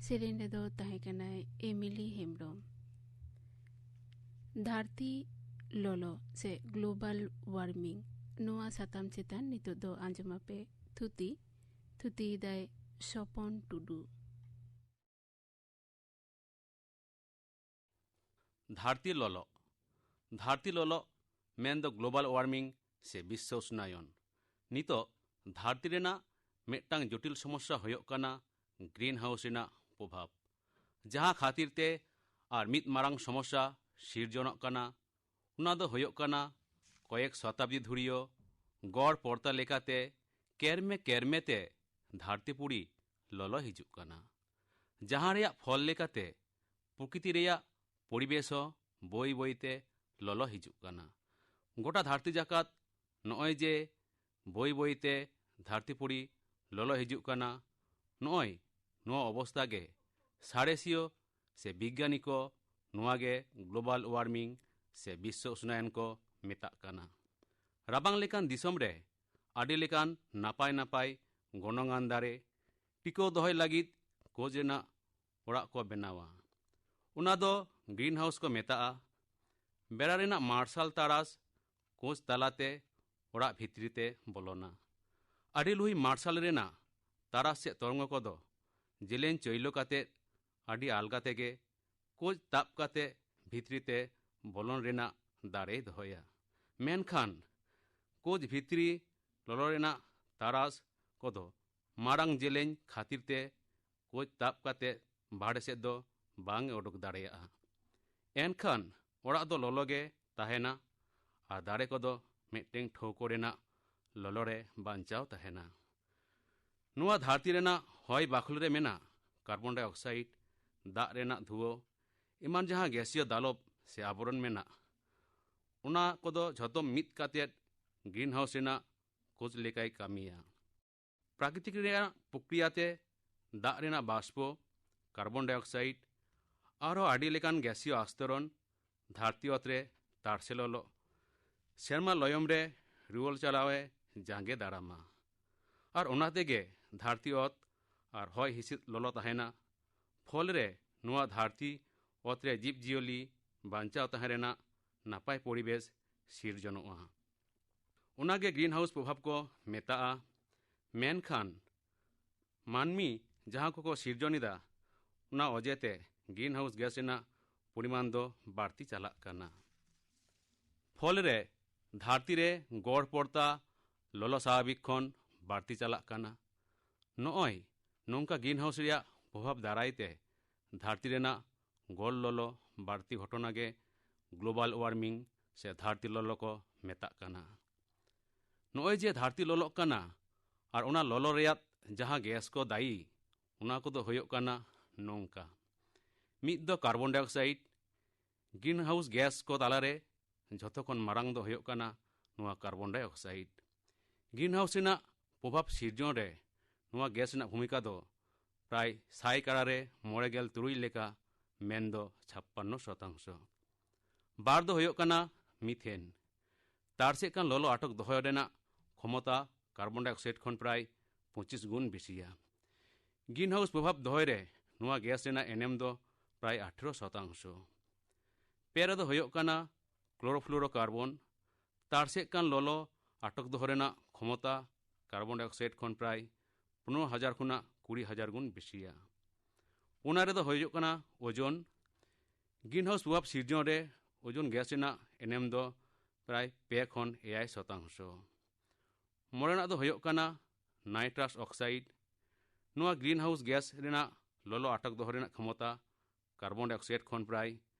ᱥᱮᱨᱮᱧ ᱨᱮᱫᱚ ᱛᱟᱦᱮᱸ ᱠᱟᱱᱟᱭ ᱮᱢᱤᱞᱤ ᱦᱮᱢᱵᱽᱨᱚᱢ᱾ ᱫᱷᱟᱹᱨᱛᱤ ᱞᱚᱞᱚ ᱥᱮ global warming, ᱱᱚᱣᱟ ᱥᱟᱛᱟᱢ ᱪᱮᱛᱟᱱ ᱱᱤᱛᱚᱜ ᱫᱚ ᱟᱸᱡᱚᱢ ᱟᱯᱮ ᱛᱷᱩᱛᱤ᱾ ᱛᱷᱩᱛᱤᱭᱮᱫᱟᱭ ᱥᱚᱯᱚᱱ ᱴᱩᱰᱩ᱾ ᱫᱷᱟᱹᱨᱛᱤ ᱞᱚᱞᱚᱜ᱾ ᱫᱷᱟᱹᱨᱛᱤ ᱞᱚᱞᱚᱜ ᱢᱮᱱᱫᱚ global warming ᱥᱮ ᱵᱤᱥᱥᱚ ᱩᱥᱱᱟᱭᱚᱱ᱾ ᱱᱤᱛᱚᱜ ᱫᱷᱟᱹᱨᱛᱤ ᱨᱮᱱᱟᱜ ᱢᱤᱫᱴᱟᱝ ᱡᱚᱴᱤᱞ ᱥᱚᱢᱚᱥᱥᱟ ᱦᱩᱭᱩᱜ ᱠᱟᱱᱟ green house ᱨᱮᱱᱟᱜ ᱯᱨᱚᱵᱷᱟᱵᱽ, ᱡᱟᱦᱟᱸ ᱠᱷᱟᱹᱛᱤᱨ ᱛᱮ ᱟᱨ ᱢᱤᱫ ᱢᱟᱨᱟᱝ ᱥᱚᱢᱚᱥᱥᱟ ᱥᱤᱨᱡᱚᱱᱚᱜ ᱠᱟᱱᱟ᱾ ᱚᱱᱟ ᱫᱚ ᱦᱩᱭᱩᱜ ᱠᱟᱱᱟ ᱠᱚᱭᱮᱠ ᱥᱚᱛᱟᱵᱫᱤ ᱫᱷᱩᱨᱤᱭᱟᱹ ᱜᱚᱲ ᱯᱚᱲᱛᱟ ᱞᱮᱠᱟᱛᱮ ᱠᱮᱨᱢᱮ ᱠᱮᱨᱢᱮ ᱛᱮ ᱫᱷᱟᱹᱨᱛᱤ ᱯᱩᱨᱤ ᱞᱚᱞᱚ ᱦᱤᱡᱩᱜ ᱠᱟᱱᱟ, ᱡᱟᱦᱟᱸ ᱨᱮᱭᱟᱜ ᱯᱷᱚᱞ ᱞᱮᱠᱟᱛᱮ ᱯᱨᱚᱠᱤᱛᱤ ᱨᱮᱭᱟᱜ ᱯᱚᱨᱤᱵᱮᱥ ᱦᱚᱸ ᱵᱟᱹᱭ ᱵᱟᱹᱭ ᱛᱮ ᱞᱚᱞᱚ ᱦᱤᱡᱩᱜ ᱠᱟᱱᱟ᱾ ᱜᱚᱴᱟ ᱫᱷᱟᱹᱨᱛᱤ ᱡᱟᱠᱟᱛ ᱱᱚᱜᱼᱚᱭ ᱡᱮ ᱵᱟᱹᱭ ᱵᱟᱹᱭ ᱛᱮ ᱫᱷᱟᱹᱨᱛᱤ ᱯᱩᱨᱤ ᱞᱚᱞᱚ ᱦᱤᱡᱩᱜ ᱠᱟᱱᱟ, ᱱᱚᱜᱼᱚᱭ ᱱᱚᱣᱟ ᱚᱵᱚᱥᱛᱟ ᱜᱮ ᱥᱟᱬᱮᱥᱤᱭᱟᱹ ᱥᱮ ᱵᱤᱜᱽᱜᱟᱱᱤ ᱠᱚ ᱱᱚᱣᱟ ᱜᱮ global warming ᱥᱮ ᱵᱤᱥᱥᱚ ᱩᱥᱱᱟᱭᱚᱱ ᱠᱚ ᱢᱮᱛᱟᱜ ᱠᱟᱱᱟ᱾ ᱨᱟᱵᱟᱝ ᱞᱮᱠᱟᱱ ᱫᱤᱥᱚᱢ ᱨᱮ ᱟᱹᱰᱤ ᱞᱮᱠᱟᱱ ᱱᱟᱯᱟᱭ ᱱᱟᱯᱟᱭ ᱜᱚᱱᱚᱝᱟᱱ ᱫᱟᱨᱮ ᱴᱤᱠᱟᱹᱣ ᱫᱚᱦᱚᱭ ᱞᱟᱹᱜᱤᱫ ᱠᱳᱪ ᱨᱮᱱᱟᱜ ᱚᱲᱟᱜ ᱠᱚ ᱵᱮᱱᱟᱣᱟ᱾ ᱚᱱᱟ ᱫᱚ green house ᱠᱚ ᱢᱮᱛᱟᱜᱼᱟ᱾ ᱵᱮᱲᱟ ᱨᱮᱱᱟᱜ ᱢᱟᱨᱥᱟᱞ ᱛᱟᱨᱟᱥ ᱠᱳᱪ ᱛᱟᱞᱟᱛᱮ ᱚᱲᱟᱜ ᱵᱷᱤᱛᱨᱤ ᱛᱮ ᱵᱚᱞᱚᱱᱟ᱾ ᱟᱹᱰᱤ ᱞᱩᱭ ᱢᱟᱨᱥᱟᱞ ᱨᱮᱱᱟᱜ ᱛᱟᱨᱟᱥ ᱥᱮᱫ ᱛᱚᱨᱚᱝᱜᱚ ᱠᱚᱫᱚ ᱡᱮᱞᱮᱧ ᱪᱟᱹᱭᱞᱟᱹ ᱠᱟᱛᱮ ᱟᱹᱰᱤ ᱟᱞᱜᱟ ᱛᱮᱜᱮ ᱠᱳᱪ ᱛᱟᱵ ᱠᱟᱛᱮ ᱵᱷᱤᱛᱨᱤ ᱛᱮ ᱵᱚᱞᱚᱱ ᱨᱮᱱᱟᱜ ᱫᱟᱲᱮᱭ ᱫᱚᱦᱚᱭᱟ᱾ ᱢᱮᱱᱠᱷᱟᱱ ᱠᱳᱪ ᱵᱷᱤᱛᱨᱤ ᱞᱚᱞᱚ ᱨᱮᱱᱟᱜ ᱛᱟᱨᱟᱥ ᱠᱚᱫᱚ ᱢᱟᱨᱟᱝ ᱡᱮᱞᱮᱧ ᱠᱷᱟᱹᱛᱤᱨ ᱛᱮ ᱠᱳᱪ ᱛᱟᱵ ᱠᱟᱛᱮ ᱵᱟᱦᱨᱮ ᱥᱮᱫ ᱫᱚ ᱵᱟᱝ ᱮ ᱩᱰᱩᱠ ᱫᱟᱲᱮᱭᱟᱜᱼᱟ᱾ ᱮᱱᱠᱷᱟᱱ ᱚᱲᱟᱜ ᱫᱚ ᱞᱚᱞᱚ ᱜᱮ ᱛᱟᱦᱮᱱᱟ ᱟᱨ ᱫᱟᱨᱮ ᱠᱚᱫᱚ ᱢᱤᱫᱴᱮᱱ ᱴᱷᱟᱹᱣᱠᱟᱹ ᱨᱮᱱᱟᱜ ᱞᱚᱞᱚ ᱨᱮ ᱵᱟᱧᱪᱟᱣ ᱛᱟᱦᱮᱱᱟ᱾ ᱱᱚᱣᱟ ᱫᱷᱟᱹᱨᱛᱤ ᱨᱮᱱᱟᱜ ᱦᱚᱭ ᱵᱟᱠᱷᱳᱞ ᱨᱮ ᱢᱮᱱᱟᱜ ᱠᱟᱨᱵᱚᱱ ᱰᱟᱭ ᱚᱠᱥᱟᱭᱤᱰ, ᱫᱟᱜ ᱨᱮᱱᱟᱜ ᱫᱷᱩᱣᱟᱹ, ᱮᱢᱟᱱ ᱡᱟᱦᱟᱸ ᱜᱮᱥᱤᱭᱚ ᱫᱟᱞᱚᱵ ᱥᱮ ᱟᱵᱚᱨᱚᱱ ᱢᱮᱱᱟᱜ, ᱚᱱᱟ ᱠᱚᱫᱚ ᱡᱷᱚᱛᱚ ᱢᱤᱫ ᱠᱟᱛᱮᱫ green house ᱨᱮᱱᱟᱜ ᱠᱳᱪ ᱞᱮᱠᱟᱭ ᱠᱟᱹᱢᱤᱭᱟ᱾ ᱯᱨᱟᱠᱨᱤᱛᱤᱠ ᱨᱮᱭᱟᱜ ᱯᱨᱚᱠᱨᱤᱭᱟ ᱛᱮ ᱫᱟᱜ ᱨᱮᱱᱟᱜ ᱵᱟᱥᱯᱚ, ᱠᱟᱨᱵᱚᱱ ᱰᱟᱭ ᱚᱠᱥᱟᱭᱤᱰ, ᱟᱨᱦᱚᱸ ᱟᱹᱰᱤ ᱞᱮᱠᱟᱱ ᱜᱮᱥᱤᱭᱚ ᱟᱥᱛᱚᱨᱚᱱ ᱫᱷᱟᱹᱨᱛᱤ ᱚᱛ ᱨᱮ ᱛᱟᱨᱥᱮ ᱞᱚᱞᱚᱜ, ᱥᱮᱨᱢᱟ ᱞᱚᱭᱚᱢ ᱨᱮ ᱨᱩᱣᱟᱹᱲ ᱪᱟᱞᱟᱣ ᱮ ᱡᱟᱸᱜᱮ ᱫᱟᱨᱟᱢᱟ᱾ ᱟᱨ ᱚᱱᱟ ᱛᱮᱜᱮ ᱫᱷᱟᱹᱨᱛᱤ ᱚᱛ ᱟᱨ ᱦᱚᱭ ᱦᱤᱸᱥᱤᱫ ᱞᱚᱞᱚ ᱛᱟᱦᱮᱱᱟ᱾ ᱯᱷᱚᱞ ᱨᱮ ᱱᱚᱣᱟ ᱫᱷᱟᱹᱨᱛᱤ ᱚᱛ ᱨᱮ ᱡᱤᱵᱽ ᱡᱤᱭᱟᱹᱞᱤ ᱵᱟᱧᱪᱟᱣ ᱛᱟᱦᱮᱸ ᱨᱮᱱᱟᱜ ᱱᱟᱯᱟᱭ ᱯᱚᱨᱤᱵᱮᱥ ᱥᱤᱨᱡᱚᱱᱚᱜᱼᱟ᱾ ᱚᱱᱟᱜᱮ ᱜᱨᱤᱱ ᱦᱟᱣᱩᱥ ᱯᱨᱚᱵᱷᱟᱵᱽ ᱠᱚ ᱢᱮᱛᱟᱜᱼᱟ᱾ ᱢᱮᱱᱠᱷᱟᱱ ᱢᱟᱹᱱᱢᱤ ᱡᱟᱦᱟᱸ ᱠᱚᱠᱚ ᱥᱤᱨᱡᱚᱱ ᱮᱫᱟ, ᱚᱱᱟ ᱚᱡᱮᱛᱮ ᱜᱨᱤᱱ ᱦᱟᱣᱩᱥ ᱜᱮᱥ ᱨᱮᱱᱟᱜ ᱯᱚᱨᱤᱢᱟᱱ ᱫᱚ ᱵᱟᱹᱲᱛᱤ ᱪᱟᱞᱟᱜ ᱠᱟᱱᱟ᱾ ᱯᱷᱚᱞ ᱨᱮ ᱫᱷᱟᱹᱨᱛᱤ ᱨᱮ ᱜᱚᱲ ᱯᱚᱲᱛᱟ ᱞᱚᱞᱚ ᱥᱟᱵᱷᱟᱵᱤᱠ ᱠᱷᱚᱱ ᱵᱟᱹᱲᱛᱤ ᱪᱟᱞᱟᱜ ᱠᱟᱱᱟ᱾ ᱱᱚᱜᱼᱚᱭ ᱱᱚᱝᱠᱟ ᱜᱨᱤᱱ ᱦᱟᱣᱩᱥ ᱨᱮᱭᱟᱜ ᱯᱨᱚᱵᱷᱟᱵᱽ ᱫᱟᱨᱟᱭ ᱛᱮ ᱫᱷᱟᱹᱨᱛᱤ ᱨᱮᱱᱟᱜ ᱜᱚᱲ ᱞᱚᱞᱚ ᱵᱟᱹᱲᱛᱤ ᱜᱷᱚᱴᱚᱱᱟ ᱜᱮ ᱜᱞᱳᱵᱟᱞ ᱳᱣᱟᱨᱢᱤᱝ ᱥᱮ ᱫᱷᱟᱹᱨᱛᱤ ᱞᱚᱞᱚ ᱠᱚ ᱢᱮᱛᱟᱜ ᱠᱟᱱᱟ᱾ ᱱᱚᱜᱼᱚᱭ ᱡᱮ ᱫᱷᱟᱹᱨᱛᱤ ᱞᱚᱞᱚᱜ ᱠᱟᱱᱟ ᱟᱨ ᱚᱱᱟ ᱞᱚᱞᱚ ᱨᱮᱭᱟᱜ ᱡᱟᱦᱟᱸ ᱜᱮᱥ ᱠᱚ ᱫᱟᱭᱤ, ᱚᱱᱟ ᱠᱚᱫᱚ ᱦᱩᱭᱩᱜ ᱠᱟᱱᱟ ᱱᱚᱝᱠᱟ᱾ ᱢᱤᱫ ᱫᱚ ᱠᱟᱨᱵᱚᱱ ᱰᱟᱭᱚᱠᱥᱟᱭᱤᱰ᱾ ᱜᱨᱤᱱ ᱦᱟᱣᱩᱥ ᱜᱮᱥ ᱠᱚ ᱛᱟᱞᱟᱨᱮ ᱡᱷᱚᱛᱚ ᱠᱷᱚᱱ ᱢᱟᱨᱟᱝ ᱫᱚ ᱦᱩᱭᱩᱜ ᱠᱟᱱᱟ ᱱᱚᱣᱟ ᱠᱟᱨᱵᱚᱱ ᱰᱟᱭᱚᱠᱥᱟᱭᱤᱰ᱾ ᱜᱨᱤᱱ ᱦᱟᱣᱩᱥ ᱨᱮᱱᱟᱜ ᱯᱨᱚᱵᱷᱟᱵᱽ ᱥᱤᱨᱡᱚᱱ ᱨᱮ ᱱᱚᱣᱟ ᱜᱮᱥ ᱨᱮᱱᱟᱜ ᱵᱷᱩᱢᱤᱠᱟ ᱫᱚ ᱯᱨᱟᱭ ᱥᱟᱭ ᱠᱟᱲᱟ ᱨᱮ ᱢᱚᱬᱮ ᱜᱮᱞ ᱛᱩᱨᱩᱭ ᱞᱮᱠᱟ, ᱢᱮᱱᱫᱚ ᱪᱷᱟᱯᱯᱟᱱᱱᱚ ᱥᱚᱛᱟᱝᱥᱚ᱾ ᱵᱟᱨ ᱫᱚ ᱦᱩᱭᱩᱜ ᱠᱟᱱᱟ ᱢᱤᱛᱷᱮᱱ᱾ ᱛᱟᱨ ᱥᱮᱫ ᱠᱟᱱ ᱞᱚᱞᱚ ᱟᱴᱚᱠ ᱫᱚᱦᱚ ᱨᱮᱱᱟᱜ ᱠᱷᱚᱢᱚᱛᱟ ᱠᱟᱨᱵᱚᱱ ᱰᱟᱭᱚᱠᱥᱟᱭᱤᱰ ᱠᱷᱚᱱ ᱯᱨᱟᱭ ᱯᱚᱸᱪᱤᱥ ᱜᱩᱱ ᱵᱮᱥᱤᱭᱟ᱾ ᱜᱨᱤᱱ ᱦᱟᱣᱩᱥ ᱯᱨᱚᱵᱷᱟᱵᱽ ᱫᱚᱦᱚᱭ ᱨᱮ ᱱᱚᱣᱟ ᱜᱮᱥ ᱨᱮᱱᱟᱜ ᱮᱱᱮᱢ ᱫᱚ ᱯᱨᱟᱭ ᱟᱴᱷᱮᱨᱚ ᱥᱚᱛᱟᱝᱥᱚ᱾ ᱯᱮ ᱨᱮᱫᱚ ᱦᱩᱭᱩᱜ ᱠᱟᱱᱟ ᱠᱞᱳᱨᱳᱯᱷᱞᱳᱨᱳᱠᱟᱨᱵᱚᱱ᱾ ᱛᱟᱨ ᱥᱮᱫ ᱠᱟᱱ ᱞᱚᱞᱚ ᱟᱴᱚᱠ ᱫᱚᱦᱚ ᱨᱮᱱᱟᱜ ᱠᱷᱚᱢᱚᱛᱟ ᱠᱟᱨᱵᱚᱱ ᱰᱟᱭᱚᱠᱥᱟᱭᱤᱰ ᱠᱷᱚᱱ ᱯᱨᱟᱭ ᱯᱚᱱᱨᱚ ᱦᱟᱡᱟᱨ ᱠᱷᱚᱱᱟᱜ ᱠᱩᱲᱤ ᱦᱟᱡᱟᱨ ᱜᱩᱱ ᱵᱮᱥᱤᱭᱟ᱾ ᱯᱩᱱᱟ ᱨᱮᱫᱚ ᱦᱩᱭᱩᱜ ᱠᱟᱱᱟ ᱳᱡᱳᱱ᱾ ᱜᱨᱤᱱ ᱦᱟᱣᱩᱥ ᱯᱨᱚᱵᱷᱟᱵᱽ ᱥᱤᱨᱡᱚᱱ ᱨᱮ ᱳᱡᱳᱱ ᱜᱮᱥ ᱨᱮᱱᱟᱜ ᱮᱱᱮᱢ ᱫᱚ ᱯᱨᱟᱭ ᱯᱮ ᱠᱷᱚᱱ ᱮᱭᱟᱭ ᱥᱚᱛᱟᱝᱥᱚ᱾ ᱢᱚᱬᱮ ᱨᱮᱱᱟᱜ ᱫᱚ ᱦᱩᱭᱩᱜ ᱠᱟᱱᱟ ᱱᱟᱭᱴᱨᱟᱥ ᱚᱠᱥᱟᱭᱤᱰ᱾ ᱱᱚᱣᱟ ᱜᱨᱤᱱ ᱦᱟᱣᱩᱥ ᱜᱮᱥ ᱨᱮᱱᱟᱜ ᱞᱚᱞᱚ ᱟᱴᱚᱠ ᱫᱚᱦᱚ ᱨᱮᱱᱟᱜ ᱠᱷᱚᱢᱚᱛᱟ ᱠᱟᱨᱵᱚᱱ ᱰᱟᱭᱚᱠᱥᱟᱭᱤᱰ ᱠᱷᱚᱱ ᱯᱨᱟᱭ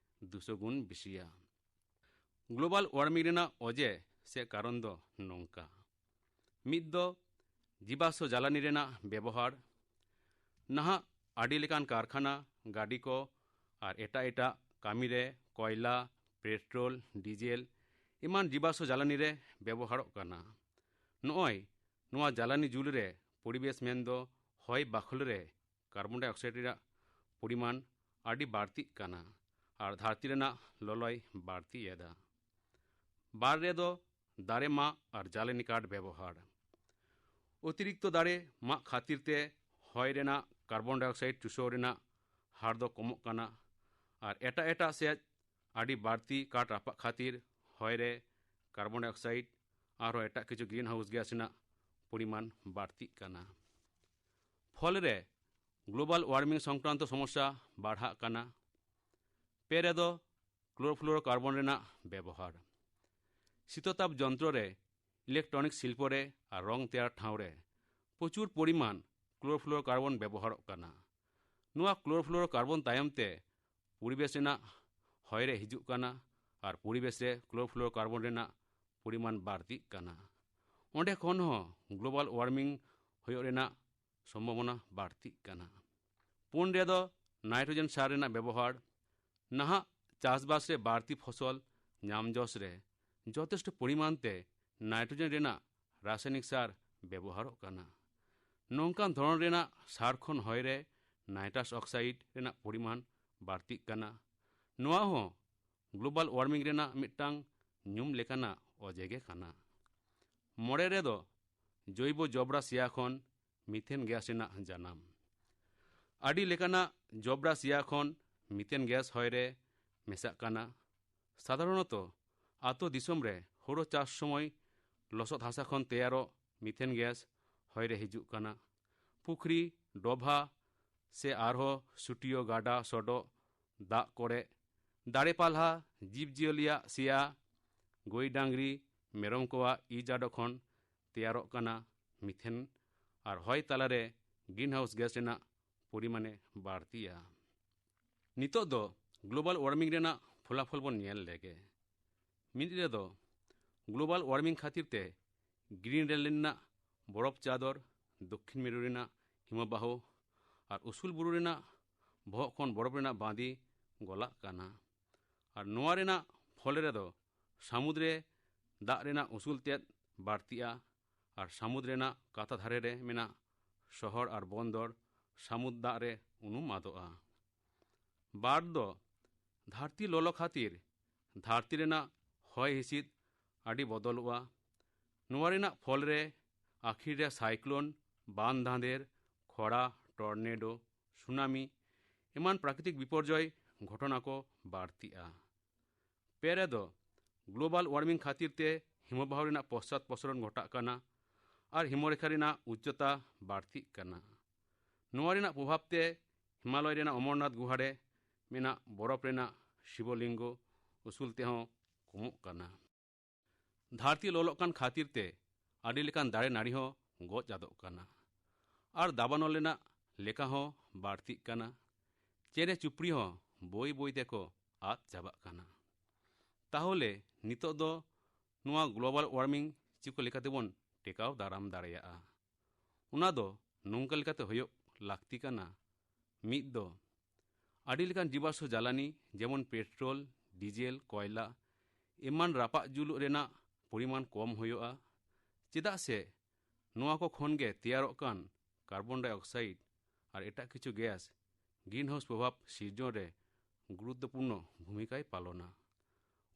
ᱫᱩᱥᱚ ᱜᱩᱱ ᱵᱮᱥᱤᱭᱟ᱾ ᱜᱞᱳᱵᱟᱞ ᱳᱣᱟᱨᱢᱤᱝ ᱨᱮᱱᱟᱜ ᱚᱡᱮ ᱥᱮ ᱠᱟᱨᱚᱱ ᱫᱚ ᱱᱚᱝᱠᱟ᱾ ᱢᱤᱫ ᱫᱚ ᱡᱤᱵᱟᱥᱥᱚ ᱡᱟᱞᱟᱱᱤ ᱨᱮᱱᱟᱜ ᱵᱮᱵᱚᱦᱟᱨ᱾ ᱱᱟᱦᱟᱜ ᱟᱹᱰᱤ ᱞᱮᱠᱟᱱ ᱠᱟᱨᱠᱷᱟᱱᱟ, ᱜᱟᱹᱰᱤ ᱠᱚ ᱟᱨ ᱮᱴᱟᱜ ᱮᱴᱟᱜ ᱠᱟᱹᱢᱤ ᱨᱮ ᱠᱚᱭᱞᱟ, ᱯᱮᱴᱨᱳᱞ, ᱰᱤᱡᱮᱞ ᱮᱢᱟᱱ ᱡᱤᱵᱟᱥᱥᱚ ᱡᱟᱞᱟᱱᱤ ᱨᱮ ᱵᱮᱵᱚᱦᱟᱨᱚᱜ ᱠᱟᱱᱟ᱾ ᱱᱚᱜᱼᱚᱭ ᱱᱚᱣᱟ ᱡᱟᱞᱟᱱᱤ ᱡᱩᱞ ᱨᱮ ᱯᱚᱨᱤᱵᱮᱥ ᱢᱮᱱᱫᱚ ᱦᱚᱭ ᱵᱟᱠᱷᱳᱞ ᱨᱮ ᱠᱟᱨᱵᱚᱱ ᱰᱟᱭ ᱚᱠᱥᱟᱭᱤᱰ ᱨᱮᱭᱟᱜ ᱯᱚᱨᱤᱢᱟᱱ ᱟᱹᱰᱤ ᱵᱟᱹᱲᱛᱤᱜ ᱠᱟᱱᱟ ᱟᱨ ᱫᱷᱟᱹᱨᱛᱤ ᱨᱮᱱᱟᱜ ᱞᱚᱞᱚᱭ ᱵᱟᱹᱲᱛᱤ ᱮᱫᱟ᱾ ᱵᱟᱨ ᱨᱮᱫᱚ ᱫᱟᱨᱮ ᱢᱟᱜ ᱟᱨ ᱡᱟᱞᱮᱱᱤ ᱠᱟᱴ ᱵᱮᱵᱚᱦᱟᱨ᱾ ᱚᱛᱤᱨᱤᱠᱛᱚ ᱫᱟᱨᱮ ᱢᱟᱜ ᱠᱷᱟᱹᱛᱤᱨ ᱛᱮ ᱦᱚᱭ ᱨᱮᱱᱟᱜ ᱠᱟᱨᱵᱚᱱ ᱰᱟᱭᱚᱠᱥᱟᱭᱤᱰ ᱪᱩᱥᱟᱹᱣ ᱨᱮᱱᱟᱜ ᱦᱟᱨ ᱫᱚ ᱠᱚᱢᱚᱜ ᱠᱟᱱᱟ ᱟᱨ ᱮᱴᱟᱜ ᱮᱴᱟᱜ ᱥᱮᱫ ᱟᱹᱰᱤ ᱵᱟᱹᱲᱛᱤ ᱠᱟᱴ ᱨᱟᱯᱟᱜ ᱠᱷᱟᱹᱛᱤᱨ ᱦᱚᱭ ᱨᱮ ᱠᱟᱨᱵᱚᱱ ᱰᱟᱭᱚᱠᱥᱟᱭᱤᱰ ᱟᱨᱦᱚᱸ ᱮᱴᱟᱜ ᱠᱤᱪᱷᱩ ᱜᱨᱤᱱ ᱦᱟᱣᱩᱥ ᱜᱮᱥ ᱨᱮᱱᱟᱜ ᱯᱚᱨᱤᱢᱟᱱ ᱵᱟᱹᱲᱛᱤᱜ ᱠᱟᱱᱟ᱾ ᱯᱷᱚᱞ ᱨᱮ ᱜᱞᱳᱵᱟᱞ ᱳᱣᱟᱨᱢᱤᱝ ᱥᱚᱝᱠᱨᱟᱱᱛᱚ ᱥᱚᱢᱚᱥᱥᱟ ᱵᱟᱲᱦᱟᱜ ᱠᱟᱱᱟ᱾ ᱯᱮ ᱨᱮᱫᱚ ᱠᱞᱳᱨᱳᱯᱷᱞᱳᱨᱳᱠᱟᱨᱵᱚᱱ ᱨᱮᱱᱟᱜ ᱵᱮᱵᱚᱦᱟᱨ᱾ ᱥᱤᱛᱚᱛᱟᱯ ᱡᱚᱱᱛᱨᱚ ᱨᱮ, ᱤᱞᱮᱠᱴᱨᱚᱱᱤᱠ ᱥᱤᱞᱯᱚ ᱨᱮ ᱟᱨ ᱨᱚᱝ ᱛᱮᱭᱟᱨ ᱴᱷᱟᱶ ᱨᱮ ᱯᱨᱚᱪᱩᱨ ᱯᱚᱨᱤᱢᱟᱱ ᱠᱞᱳᱨᱳᱯᱷᱞᱳᱨᱳᱠᱟᱨᱵᱚᱱ ᱵᱮᱵᱚᱦᱟᱨᱚᱜ ᱠᱟᱱᱟ᱾ ᱱᱚᱣᱟ ᱠᱞᱳᱨᱳᱯᱷᱞᱳᱨᱳᱠᱟᱨᱵᱚᱱ ᱛᱟᱭᱚᱢ ᱛᱮ ᱯᱚᱨᱤᱵᱮᱥ ᱨᱮᱱᱟᱜ ᱦᱚᱭ ᱨᱮ ᱦᱤᱡᱩᱜ ᱠᱟᱱᱟ ᱟᱨ ᱯᱚᱨᱤᱵᱮᱥ ᱨᱮ ᱠᱞᱳᱨᱳᱯᱷᱞᱳᱨᱳᱠᱟᱨᱵᱚᱱ ᱨᱮᱱᱟᱜ ᱯᱚᱨᱤᱢᱟᱱ ᱵᱟᱹᱲᱛᱤᱜ ᱠᱟᱱᱟ᱾ ᱚᱸᱰᱮ ᱠᱷᱚᱱ ᱦᱚᱸ ᱜᱞᱳᱵᱟᱞ ᱳᱣᱟᱨᱢᱤᱝ ᱦᱩᱭᱩᱜ ᱨᱮᱱᱟᱜ ᱥᱚᱢᱵᱷᱟᱵᱚᱱᱟ ᱵᱟᱹᱲᱛᱤᱜ ᱠᱟᱱᱟ᱾ ᱯᱩᱱ ᱨᱮᱫᱚ ᱱᱟᱭᱴᱨᱳᱡᱮᱱ ᱥᱟᱨ ᱨᱮᱱᱟᱜ ᱵᱮᱵᱚᱦᱟᱨ᱾ ᱱᱟᱦᱟᱜ ᱪᱟᱥᱵᱟᱥ ᱨᱮ ᱵᱟᱹᱲᱛᱤ ᱯᱷᱚᱥᱚᱞ ᱧᱟᱢ ᱡᱚᱥ ᱨᱮ ᱡᱚᱛᱷᱮᱥᱴᱚ ᱯᱚᱨᱤᱢᱟᱱ ᱛᱮ ᱱᱟᱭᱴᱨᱳᱡᱮᱱ ᱨᱮᱱᱟᱜ ᱨᱟᱥᱟᱭᱚᱱᱤᱠ ᱥᱟᱨ ᱵᱮᱵᱚᱦᱟᱨᱚᱜ ᱠᱟᱱᱟ᱾ ᱱᱚᱝᱠᱟᱱ ᱫᱷᱚᱨᱚᱱ ᱨᱮᱱᱟᱜ ᱥᱟᱨ ᱠᱷᱚᱱ ᱦᱚᱭ ᱨᱮ ᱱᱟᱭᱴᱨᱟᱥ ᱚᱠᱥᱟᱭᱤᱰ ᱨᱮᱱᱟᱜ ᱯᱚᱨᱤᱢᱟᱱ ᱵᱟᱹᱲᱛᱤᱜ ᱠᱟᱱᱟ᱾ ᱱᱚᱣᱟ ᱦᱚᱸ ᱜᱞᱳᱵᱟᱞ ᱳᱣᱟᱨᱢᱤᱝ ᱨᱮᱱᱟᱜ ᱢᱤᱫᱴᱟᱝ ᱧᱩᱢ ᱞᱮᱠᱟᱱᱟᱜ ᱚᱡᱮ ᱜᱮ ᱠᱟᱱᱟ᱾ ᱢᱚᱬᱮ ᱨᱮᱫᱚ ᱡᱚᱭᱵᱚ ᱡᱚᱵᱽᱨᱟ ᱥᱮᱭᱟ ᱠᱷᱚᱱ ᱢᱤᱛᱷᱮᱱ ᱜᱮᱥ ᱨᱮᱱᱟᱜ ᱡᱟᱱᱟᱢ᱾ ᱟᱹᱰᱤ ᱞᱮᱠᱟᱱᱟᱜ ᱡᱚᱵᱽᱨᱟ ᱥᱮᱭᱟ ᱠᱷᱚᱱ ᱢᱤᱛᱷᱮᱱ ᱜᱮᱥ ᱦᱚᱭ ᱨᱮ ᱢᱮᱥᱟᱜ ᱠᱟᱱᱟ᱾ ᱥᱟᱫᱷᱟᱨᱚᱱᱚᱛᱚ ᱟᱛᱳ ᱫᱤᱥᱚᱢ ᱨᱮ ᱦᱳᱲᱳ ᱪᱟᱥ ᱥᱚᱢᱚᱭ ᱞᱚᱥᱚᱫ ᱦᱟᱥᱟ ᱠᱷᱚᱱ ᱛᱮᱭᱟᱨᱚᱜ ᱢᱤᱛᱷᱮᱱ ᱜᱮᱥ ᱦᱚᱭ ᱨᱮ ᱦᱤᱡᱩᱜ ᱠᱟᱱᱟ᱾ ᱯᱩᱠᱷᱨᱤ, ᱰᱚᱵᱷᱟ ᱥᱮ ᱟᱨᱦᱚᱸ ᱥᱩᱴᱤᱭᱟᱹ ᱜᱟᱰᱟ ᱥᱚᱰᱚᱜ ᱫᱟᱜ ᱠᱚᱨᱮ, ᱫᱟᱨᱮ ᱯᱟᱞᱦᱟ, ᱡᱤᱵᱽ ᱡᱤᱭᱟᱹᱞᱤᱭᱟᱜ ᱥᱮᱭᱟ, ᱜᱟᱹᱭ ᱰᱟᱝᱨᱤ, ᱢᱮᱨᱚᱢ ᱠᱚᱣᱟᱜ ᱤ ᱡᱟᱰᱚ ᱠᱷᱚᱱ ᱛᱮᱭᱟᱨᱚᱜ ᱠᱟᱱᱟ ᱢᱤᱛᱷᱮᱱ ᱟᱨ ᱦᱚᱭ ᱛᱟᱞᱟᱨᱮ ᱜᱨᱤᱱᱦᱟᱣᱩᱥ ᱜᱮᱥ ᱨᱮᱱᱟᱜ ᱯᱚᱨᱤᱢᱟᱱᱮ ᱵᱟᱹᱲᱛᱤᱭᱟ᱾ ᱱᱤᱛᱚᱜ ᱫᱚ ᱜᱞᱳᱵᱟᱞ ᱳᱣᱟᱨᱢᱤᱝ ᱨᱮᱱᱟᱜ ᱯᱷᱚᱞᱟᱯᱷᱚᱞ ᱵᱚᱱ ᱧᱮᱞ ᱞᱮᱜᱮ᱾ ᱢᱤᱫ ᱨᱮᱫᱚ ᱜᱞᱳᱵᱟᱞ ᱳᱣᱟᱨᱢᱤᱝ ᱠᱷᱟᱹᱛᱤᱨ ᱛᱮ ᱜᱨᱤᱱᱞᱮᱱᱰ ᱨᱮᱱᱟᱜ ᱵᱚᱨᱚᱯᱷ ᱪᱟᱫᱚᱨ, ᱫᱚᱠᱠᱷᱤᱱ ᱢᱮᱨᱩ ᱨᱮᱱᱟᱜ ᱦᱤᱢᱚᱵᱟᱦᱚ ᱟᱨ ᱩᱥᱩᱞ ᱵᱩᱨᱩ ᱨᱮᱱᱟᱜ ᱵᱚᱦᱚᱜ ᱠᱷᱚᱱ ᱵᱚᱨᱚᱯᱷ ᱨᱮᱱᱟᱜ ᱵᱟᱸᱫᱤ ᱜᱚᱞᱟᱜ ᱠᱟᱱᱟ᱾ ᱟᱨ ᱱᱚᱣᱟ ᱨᱮᱱᱟᱜ ᱯᱷᱚᱞ ᱨᱮᱫᱚ ᱥᱟᱹᱢᱩᱫᱽ ᱨᱮ ᱫᱟᱜ ᱨᱮᱱᱟᱜ ᱩᱥᱩᱞ ᱛᱮᱫ ᱵᱟᱹᱲᱛᱤᱜᱼᱟ ᱟᱨ ᱥᱟᱹᱢᱩᱫᱽ ᱨᱮᱱᱟᱜ ᱠᱟᱛᱷᱟ ᱫᱷᱟᱨᱮ ᱨᱮ ᱢᱮᱱᱟᱜ ᱥᱚᱦᱚᱨ ᱟᱨ ᱵᱚᱱᱫᱚᱨ ᱥᱟᱹᱢᱩᱫᱽ ᱫᱟᱜ ᱨᱮ ᱩᱱᱩᱢ ᱟᱫᱚᱜᱼᱟ᱾ ᱵᱟᱨ ᱫᱚ ᱫᱷᱟᱹᱨᱛᱤ ᱞᱚᱞᱚ ᱠᱷᱟᱹᱛᱤᱨ ᱫᱷᱟᱹᱨᱛᱤ ᱨᱮᱱᱟᱜ ᱦᱚᱭ ᱦᱤᱸᱥᱤᱫ ᱟᱹᱰᱤ ᱵᱚᱫᱚᱞᱚᱜᱼᱟ᱾ ᱱᱚᱣᱟ ᱨᱮᱱᱟᱜ ᱯᱷᱚᱞ ᱨᱮ ᱟᱹᱠᱷᱤᱨ ᱨᱮ ᱥᱟᱭᱠᱞᱳᱱ, ᱵᱟᱱ ᱫᱷᱟᱸᱫᱮᱨ, ᱠᱷᱚᱨᱟ, ᱴᱚᱨᱱᱮᱰᱳ, ᱥᱩᱱᱟᱢᱤ ᱮᱢᱟᱱ ᱯᱨᱟᱠᱨᱤᱛᱤᱠ ᱵᱤᱯᱚᱨᱡᱚᱭ ᱜᱷᱚᱴᱚᱱᱟ ᱠᱚ ᱵᱟᱹᱲᱛᱤᱜᱼᱟ᱾ ᱯᱮ ᱨᱮᱫᱚ, ᱜᱞᱳᱵᱟᱞ ᱳᱣᱟᱨᱢᱤᱝ ᱠᱷᱟᱹᱛᱤᱨ ᱛᱮ ᱦᱤᱢᱚᱵᱟᱦᱚ ᱨᱮᱱᱟᱜ ᱯᱚᱥᱪᱟᱫ ᱯᱚᱥᱚᱨᱚᱱ ᱜᱷᱚᱴᱟᱜ ᱠᱟᱱᱟ ᱟᱨ ᱦᱤᱢᱚᱨᱮᱠᱷᱟ ᱨᱮᱱᱟᱜ ᱩᱪᱪᱚᱛᱟ ᱵᱟᱹᱲᱛᱤᱜ ᱠᱟᱱᱟ᱾ ᱱᱚᱣᱟ ᱨᱮᱱᱟᱜ ᱯᱨᱚᱵᱷᱟᱵᱽ ᱛᱮ ᱦᱤᱢᱟᱞᱚᱭ ᱨᱮᱱᱟᱜ ᱚᱢᱚᱨᱱᱟᱛᱷ ᱜᱩᱦᱟ ᱨᱮ ᱢᱮᱱᱟᱜ ᱵᱚᱨᱚᱯ ᱨᱮᱱᱟᱜ ᱥᱤᱵᱚᱞᱤᱝᱜᱚ ᱩᱥᱩᱞ ᱛᱮᱦᱚᱸ ᱠᱚᱢᱚᱜ ᱠᱟᱱᱟ᱾ ᱫᱷᱟᱹᱨᱛᱤ ᱞᱚᱞᱚᱜ ᱠᱟᱱ ᱠᱷᱟᱹᱛᱤᱨ ᱛᱮ ᱟᱹᱰᱤ ᱞᱮᱠᱟᱱ ᱫᱟᱨᱮ ᱱᱟᱹᱲᱤ ᱦᱚᱸ ᱜᱚᱡ ᱟᱫᱚᱜ ᱠᱟᱱᱟ ᱟᱨ ᱫᱟᱵᱟᱱᱚᱞ ᱨᱮᱱᱟᱜ ᱞᱮᱠᱟ ᱦᱚᱸ ᱵᱟᱹᱲᱛᱤᱜ ᱠᱟᱱᱟ᱾ ᱪᱮᱬᱮ ᱪᱩᱯᱲᱤ ᱦᱚᱸ ᱵᱟᱹᱭ ᱵᱟᱹᱭ ᱛᱮᱠᱚ ᱟᱫ ᱪᱟᱵᱟᱜ ᱠᱟᱱᱟ᱾ ᱛᱟᱦᱚᱞᱮ ᱱᱤᱛᱚᱜ ᱫᱚ ᱱᱚᱣᱟ ᱜᱞᱳᱵᱟᱞ ᱳᱣᱟᱨᱢᱤᱝ ᱪᱤᱠᱟᱹ ᱞᱮᱠᱟᱛᱮᱵᱚᱱ ᱴᱮᱠᱟᱣ ᱫᱟᱨᱟᱢ ᱫᱟᱲᱮᱭᱟᱜᱼᱟ? ᱚᱱᱟ ᱫᱚ ᱱᱚᱝᱠᱟ ᱞᱮᱠᱟᱛᱮ ᱦᱩᱭᱩᱜ ᱞᱟᱹᱠᱛᱤ ᱠᱟᱱᱟ᱾ ᱢᱤᱫ ᱫᱚ, ᱟᱹᱰᱤ ᱞᱮᱠᱟᱱ ᱡᱤᱵᱟᱥᱥᱚ ᱡᱟᱞᱟᱱᱤ ᱡᱮᱢᱚᱱ ᱯᱮᱴᱨᱳᱞ, ᱰᱤᱡᱮᱞ, ᱠᱚᱭᱞᱟ ᱮᱢᱟᱱ ᱨᱟᱯᱟᱜ ᱡᱩᱞᱩᱜ ᱨᱮᱱᱟᱜ ᱯᱚᱨᱤᱢᱟᱱ ᱠᱚᱢ ᱦᱩᱭᱩᱜᱼᱟ᱾ ᱪᱮᱫᱟᱜ ᱥᱮ ᱱᱚᱣᱟ ᱠᱚ ᱠᱷᱚᱱ ᱜᱮ ᱛᱮᱭᱟᱨᱚᱜ ᱠᱟᱱ ᱠᱟᱨᱵᱚᱱ ᱰᱟᱭ ᱚᱠᱥᱟᱭᱤᱰ ᱟᱨ ᱮᱴᱟᱜ ᱠᱤᱪᱷᱩ ᱜᱮᱥ ᱜᱨᱤᱱᱦᱟᱣᱩᱥ ᱯᱨᱚᱵᱷᱟᱵᱽ ᱥᱤᱨᱡᱚᱱ ᱨᱮ ᱜᱩᱨᱩᱛᱛᱚᱯᱩᱨᱱᱚ ᱵᱷᱩᱢᱤᱠᱟᱭ ᱯᱟᱞᱚᱱᱟ᱾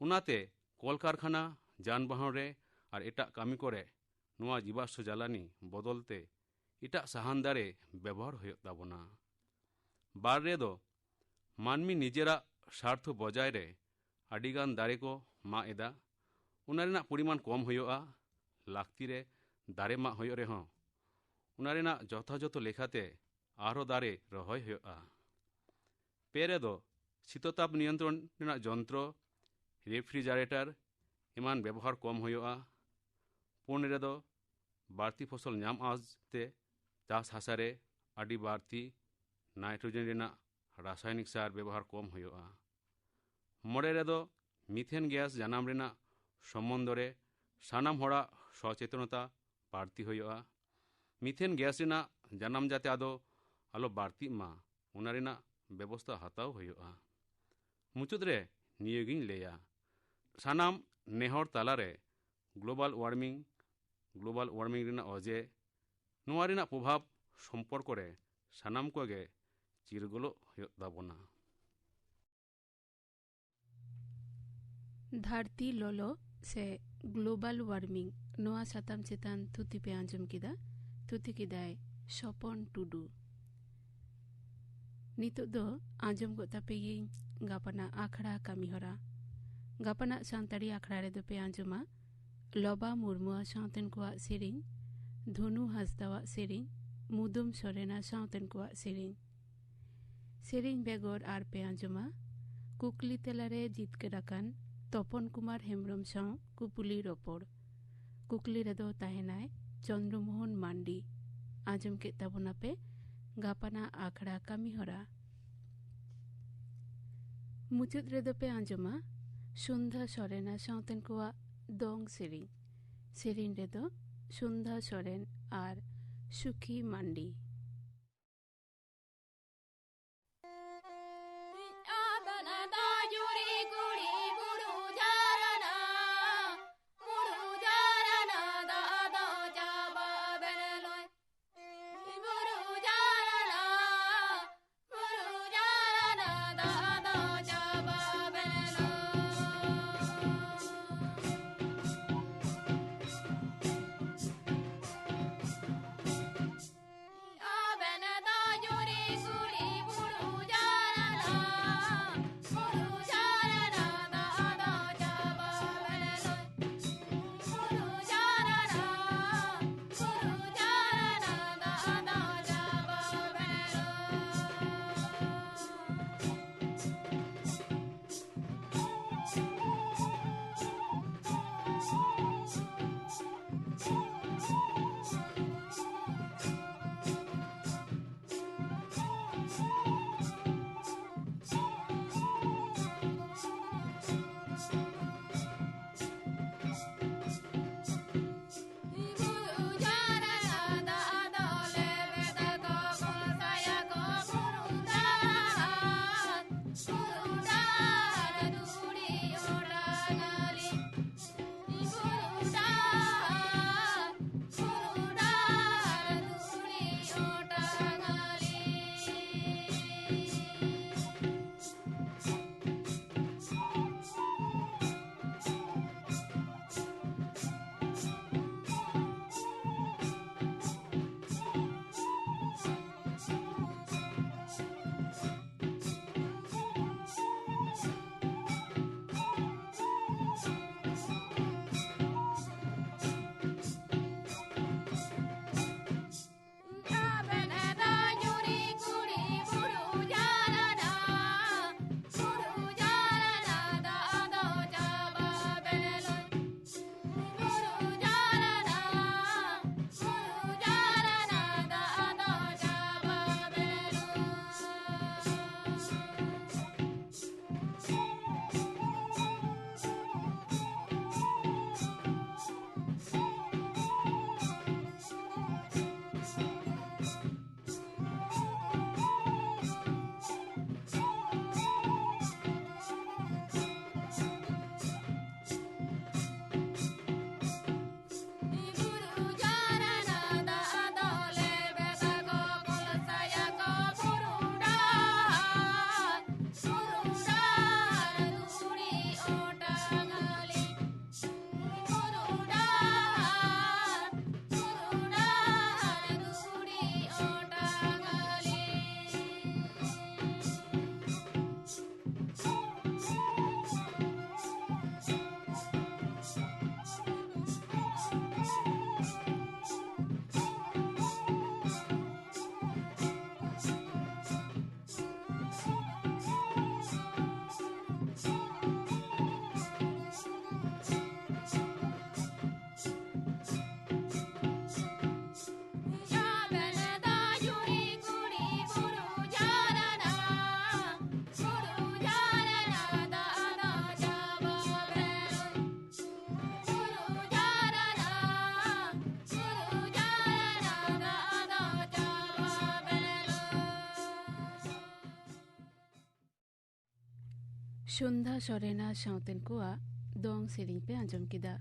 ᱚᱱᱟᱛᱮ ᱠᱚᱞᱠᱟᱨᱠᱷᱟᱱᱟ, ᱡᱟᱱᱵᱟᱦᱚᱱ ᱨᱮ ᱟᱨ ᱮᱴᱟᱜ ᱠᱟᱹᱢᱤ ᱠᱚᱨᱮ ᱱᱚᱣᱟ ᱡᱤᱵᱟᱥᱥᱚ ᱡᱟᱞᱟᱱᱤ ᱵᱚᱫᱚᱞ ᱛᱮ ᱮᱴᱟᱜ ᱥᱟᱦᱟᱱ ᱫᱟᱨᱮ ᱵᱮᱵᱚᱦᱟᱨ ᱦᱩᱭᱩᱜ ᱛᱟᱵᱚᱱᱟ᱾ ᱵᱟᱨ ᱨᱮᱫᱚ ᱢᱟᱹᱱᱢᱤ ᱱᱤᱡᱮᱨᱟᱜ ᱥᱟᱨᱛᱷᱚ ᱵᱚᱡᱟᱭ ᱨᱮ ᱟᱹᱰᱤᱜᱟᱱ ᱫᱟᱨᱮ ᱠᱚ ᱢᱟᱜ ᱮᱫᱟ᱾ ᱚᱱᱟ ᱨᱮᱱᱟᱜ ᱯᱚᱨᱤᱢᱟᱱ ᱠᱚᱢ ᱦᱩᱭᱩᱜᱼᱟ᱾ ᱞᱟᱹᱠᱛᱤ ᱨᱮ ᱫᱟᱨᱮ ᱢᱟᱜ ᱦᱩᱭᱩᱜ ᱨᱮᱦᱚᱸ ᱚᱱᱟ ᱨᱮᱱᱟᱜ ᱡᱚᱛᱷᱟᱡᱚᱛᱷᱚ ᱞᱮᱠᱟᱛᱮ ᱟᱨᱦᱚᱸ ᱫᱟᱨᱮ ᱨᱚᱦᱚᱭ ᱦᱩᱭᱩᱜᱼᱟ᱾ ᱯᱮ ᱨᱮᱫᱚ ᱥᱤᱛᱚᱛᱟᱯ ᱱᱤᱭᱚᱱᱛᱨᱚᱱ ᱨᱮᱱᱟᱜ ᱡᱚᱱᱛᱨᱚ, ᱨᱮᱯᱷᱨᱤᱡᱟᱨᱮᱴᱚᱨ ᱮᱢᱟᱱ ᱵᱮᱵᱚᱦᱟᱨ ᱠᱚᱢ ᱦᱩᱭᱩᱜᱼᱟ᱾ ᱯᱩᱱ ᱨᱮᱫᱚ ᱵᱟᱹᱲᱛᱤ ᱯᱷᱚᱥᱚᱞ ᱧᱟᱢ ᱟᱥᱛᱮ ᱪᱟᱥ ᱦᱟᱥᱟ ᱨᱮ ᱟᱹᱰᱤ ᱵᱟᱹᱲᱛᱤ ᱱᱟᱭᱴᱨᱳᱡᱮᱱ ᱨᱮᱱᱟᱜ ᱨᱟᱥᱟᱭᱚᱱᱤᱠ ᱥᱟᱨ ᱵᱮᱵᱚᱦᱟᱨ ᱠᱚᱢ ᱦᱩᱭᱩᱜᱼᱟ᱾ ᱢᱚᱬᱮ ᱨᱮᱫᱚ ᱢᱤᱛᱷᱮᱱ ᱜᱮᱥ ᱡᱟᱱᱟᱢ ᱨᱮᱱᱟᱜ ᱥᱚᱢᱵᱚᱱᱫᱷᱚ ᱨᱮ ᱥᱟᱱᱟᱢ ᱦᱚᱲᱟᱜ ᱥᱚᱪᱮᱛᱚᱱᱚᱛᱟ ᱵᱟᱹᱲᱛᱤ ᱦᱩᱭᱩᱜᱼᱟ᱾ ᱢᱤᱛᱷᱮᱱ ᱜᱮᱥ ᱨᱮᱱᱟᱜ ᱡᱟᱱᱟᱢ ᱡᱟᱛᱮ ᱟᱫᱚ ᱟᱞᱚ ᱵᱟᱹᱲᱛᱤᱜ ᱢᱟ, ᱚᱱᱟ ᱨᱮᱱᱟᱜ ᱵᱮᱵᱚᱥᱛᱷᱟ ᱦᱟᱛᱟᱣ ᱦᱩᱭᱩᱜᱼᱟ᱾ ᱢᱩᱪᱟᱹᱫ ᱨᱮ ᱱᱤᱭᱟᱹᱜᱤᱧ ᱞᱟᱹᱭᱟ, ᱥᱟᱱᱟᱢ ᱱᱮᱦᱚᱲ ᱛᱟᱞᱟᱨᱮ ᱜᱞᱳᱵᱟᱞ ᱳᱣᱟᱨᱢᱤᱝ, ᱜᱞᱳᱵᱟᱞ ᱳᱣᱟᱨᱢᱤᱝ ᱨᱮᱱᱟᱜ ᱚᱡᱮ, ᱱᱚᱣᱟ ᱨᱮᱱᱟᱜ ᱯᱨᱚᱵᱷᱟᱵᱽ ᱥᱚᱢᱯᱚᱨᱠᱚ ᱨᱮ ᱥᱟᱱᱟᱢ ᱠᱚᱜᱮ ᱪᱤᱨᱜᱟᱹᱞᱚᱜ ᱦᱩᱭᱩᱜ ᱛᱟᱵᱚᱱᱟ᱾ ᱫᱷᱟᱹᱨᱛᱤ ᱞᱚᱞᱚ ᱥᱮ ᱜᱞᱳᱵᱟᱞ ᱣᱟᱨᱢᱤᱝ, ᱱᱚᱣᱟ ᱥᱟᱛᱟᱢ ᱪᱮᱛᱟᱱ ᱛᱷᱩᱛᱤ ᱯᱮ ᱟᱸᱡᱚᱢ ᱠᱮᱫᱟ᱾ ᱛᱷᱩᱛᱤ ᱠᱮᱫᱟᱭ ᱥᱚᱯᱚᱱ ᱴᱩᱰᱩ᱾ ᱱᱤᱛᱚᱜ ᱫᱚ ᱟᱸᱡᱚᱢ ᱜᱚᱫ ᱛᱟᱯᱮᱭᱟᱹᱧ ᱜᱟᱯᱟᱱᱟᱜ ᱟᱠᱷᱲᱟ ᱠᱟᱹᱢᱤᱦᱚᱨᱟ᱾ ᱜᱟᱯᱟᱱᱟᱜ ᱥᱟᱱᱛᱟᱲᱤ ᱟᱠᱷᱲᱟ ᱨᱮᱫᱚ ᱯᱮ ᱟᱸᱡᱚᱢᱟ ᱞᱚᱵᱟ ᱢᱩᱨᱢᱩᱣᱟᱜ ᱥᱟᱶᱛᱮᱱ ᱠᱚᱣᱟᱜ ᱥᱮᱨᱮᱧ, ᱫᱷᱚᱱᱩ ᱦᱟᱸᱥᱫᱟᱣᱟᱜ ᱥᱮᱨᱮᱧ, ᱢᱩᱫᱩᱢ ᱥᱚᱨᱮᱱᱟᱜ ᱥᱟᱶᱛᱮᱱ ᱠᱚᱣᱟᱜ ᱥᱮᱨᱮᱧ᱾ ᱥᱮᱨᱮᱧ ᱵᱮᱜᱚᱨ ᱟᱨ ᱯᱮ ᱟᱸᱡᱚᱢᱟ ᱠᱩᱠᱞᱤ ᱛᱮᱞᱟᱨᱮ ᱡᱤᱛᱠᱟᱹᱨ ᱟᱠᱟᱱ ᱛᱚᱯᱚᱱ ᱠᱩᱢᱟᱨ ᱦᱮᱢᱵᱨᱚᱢ ᱥᱟᱶ ᱠᱩᱯᱩᱞᱤ ᱨᱚᱯᱚᱲ᱾ ᱠᱩᱠᱞᱤ ᱨᱮᱫᱚ ᱛᱟᱦᱮᱱᱟᱭ ᱪᱚᱱᱫᱨᱚᱢᱳᱦᱚᱱ ᱢᱟᱱᱰᱤ᱾ ᱟᱸᱡᱚᱢ ᱠᱮᱫ ᱛᱟᱵᱚᱱᱟᱯᱮ ᱜᱟᱯᱟᱱᱟᱜ ᱟᱠᱷᱲᱟ ᱠᱟᱹᱢᱤᱦᱚᱨᱟ᱾ ᱢᱩᱪᱟᱹᱫ ᱨᱮᱫᱚ ᱯᱮ ᱟᱸᱡᱚᱢᱟ ᱥᱩᱱᱫᱷᱟ ᱥᱚᱨᱮᱱᱟᱜ ᱥᱟᱶᱛᱮᱱ ᱠᱚᱣᱟᱜ ᱫᱚᱝ ᱥᱮᱨᱮᱧ᱾ ᱥᱮᱨᱮᱧ ᱨᱮᱫᱚ ᱥᱩᱱᱫᱷᱟ ᱥᱚᱨᱮᱱ ᱟᱨ ᱥᱩᱠᱷᱤ ᱢᱟᱱᱰᱤ᱾ ᱥᱩᱱᱫᱷᱟ ᱥᱚᱨᱮᱱ ᱟᱨ ᱥᱟᱶᱛᱮᱱ ᱠᱚᱣᱟᱜ ᱫᱚᱝ ᱥᱮᱨᱮᱧ ᱯᱮ ᱟᱸᱡᱚᱢ ᱠᱮᱫᱟ᱾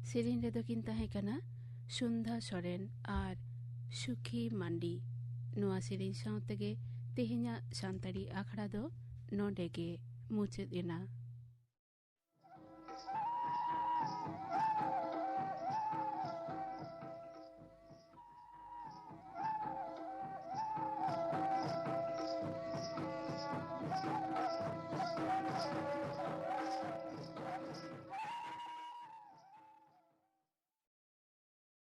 ᱥᱮᱨᱮᱧ ᱨᱮᱫᱚ ᱠᱤᱱ ᱛᱟᱦᱮᱸ ᱠᱟᱱᱟ ᱥᱩᱱᱫᱷᱟ ᱥᱚᱨᱮᱱ ᱟᱨ ᱥᱩᱠᱷᱤ ᱢᱟᱱᱰᱤ᱾ ᱱᱚᱣᱟ ᱥᱮᱨᱮᱧ ᱥᱟᱶ ᱛᱮᱜᱮ ᱛᱮᱦᱮᱧᱟᱜ ᱥᱟᱱᱛᱟᱲᱤ ᱟᱠᱷᱲᱟ ᱫᱚ ᱱᱚᱰᱮ ᱜᱮ ᱢᱩᱪᱟᱹᱫ ᱮᱱᱟ᱾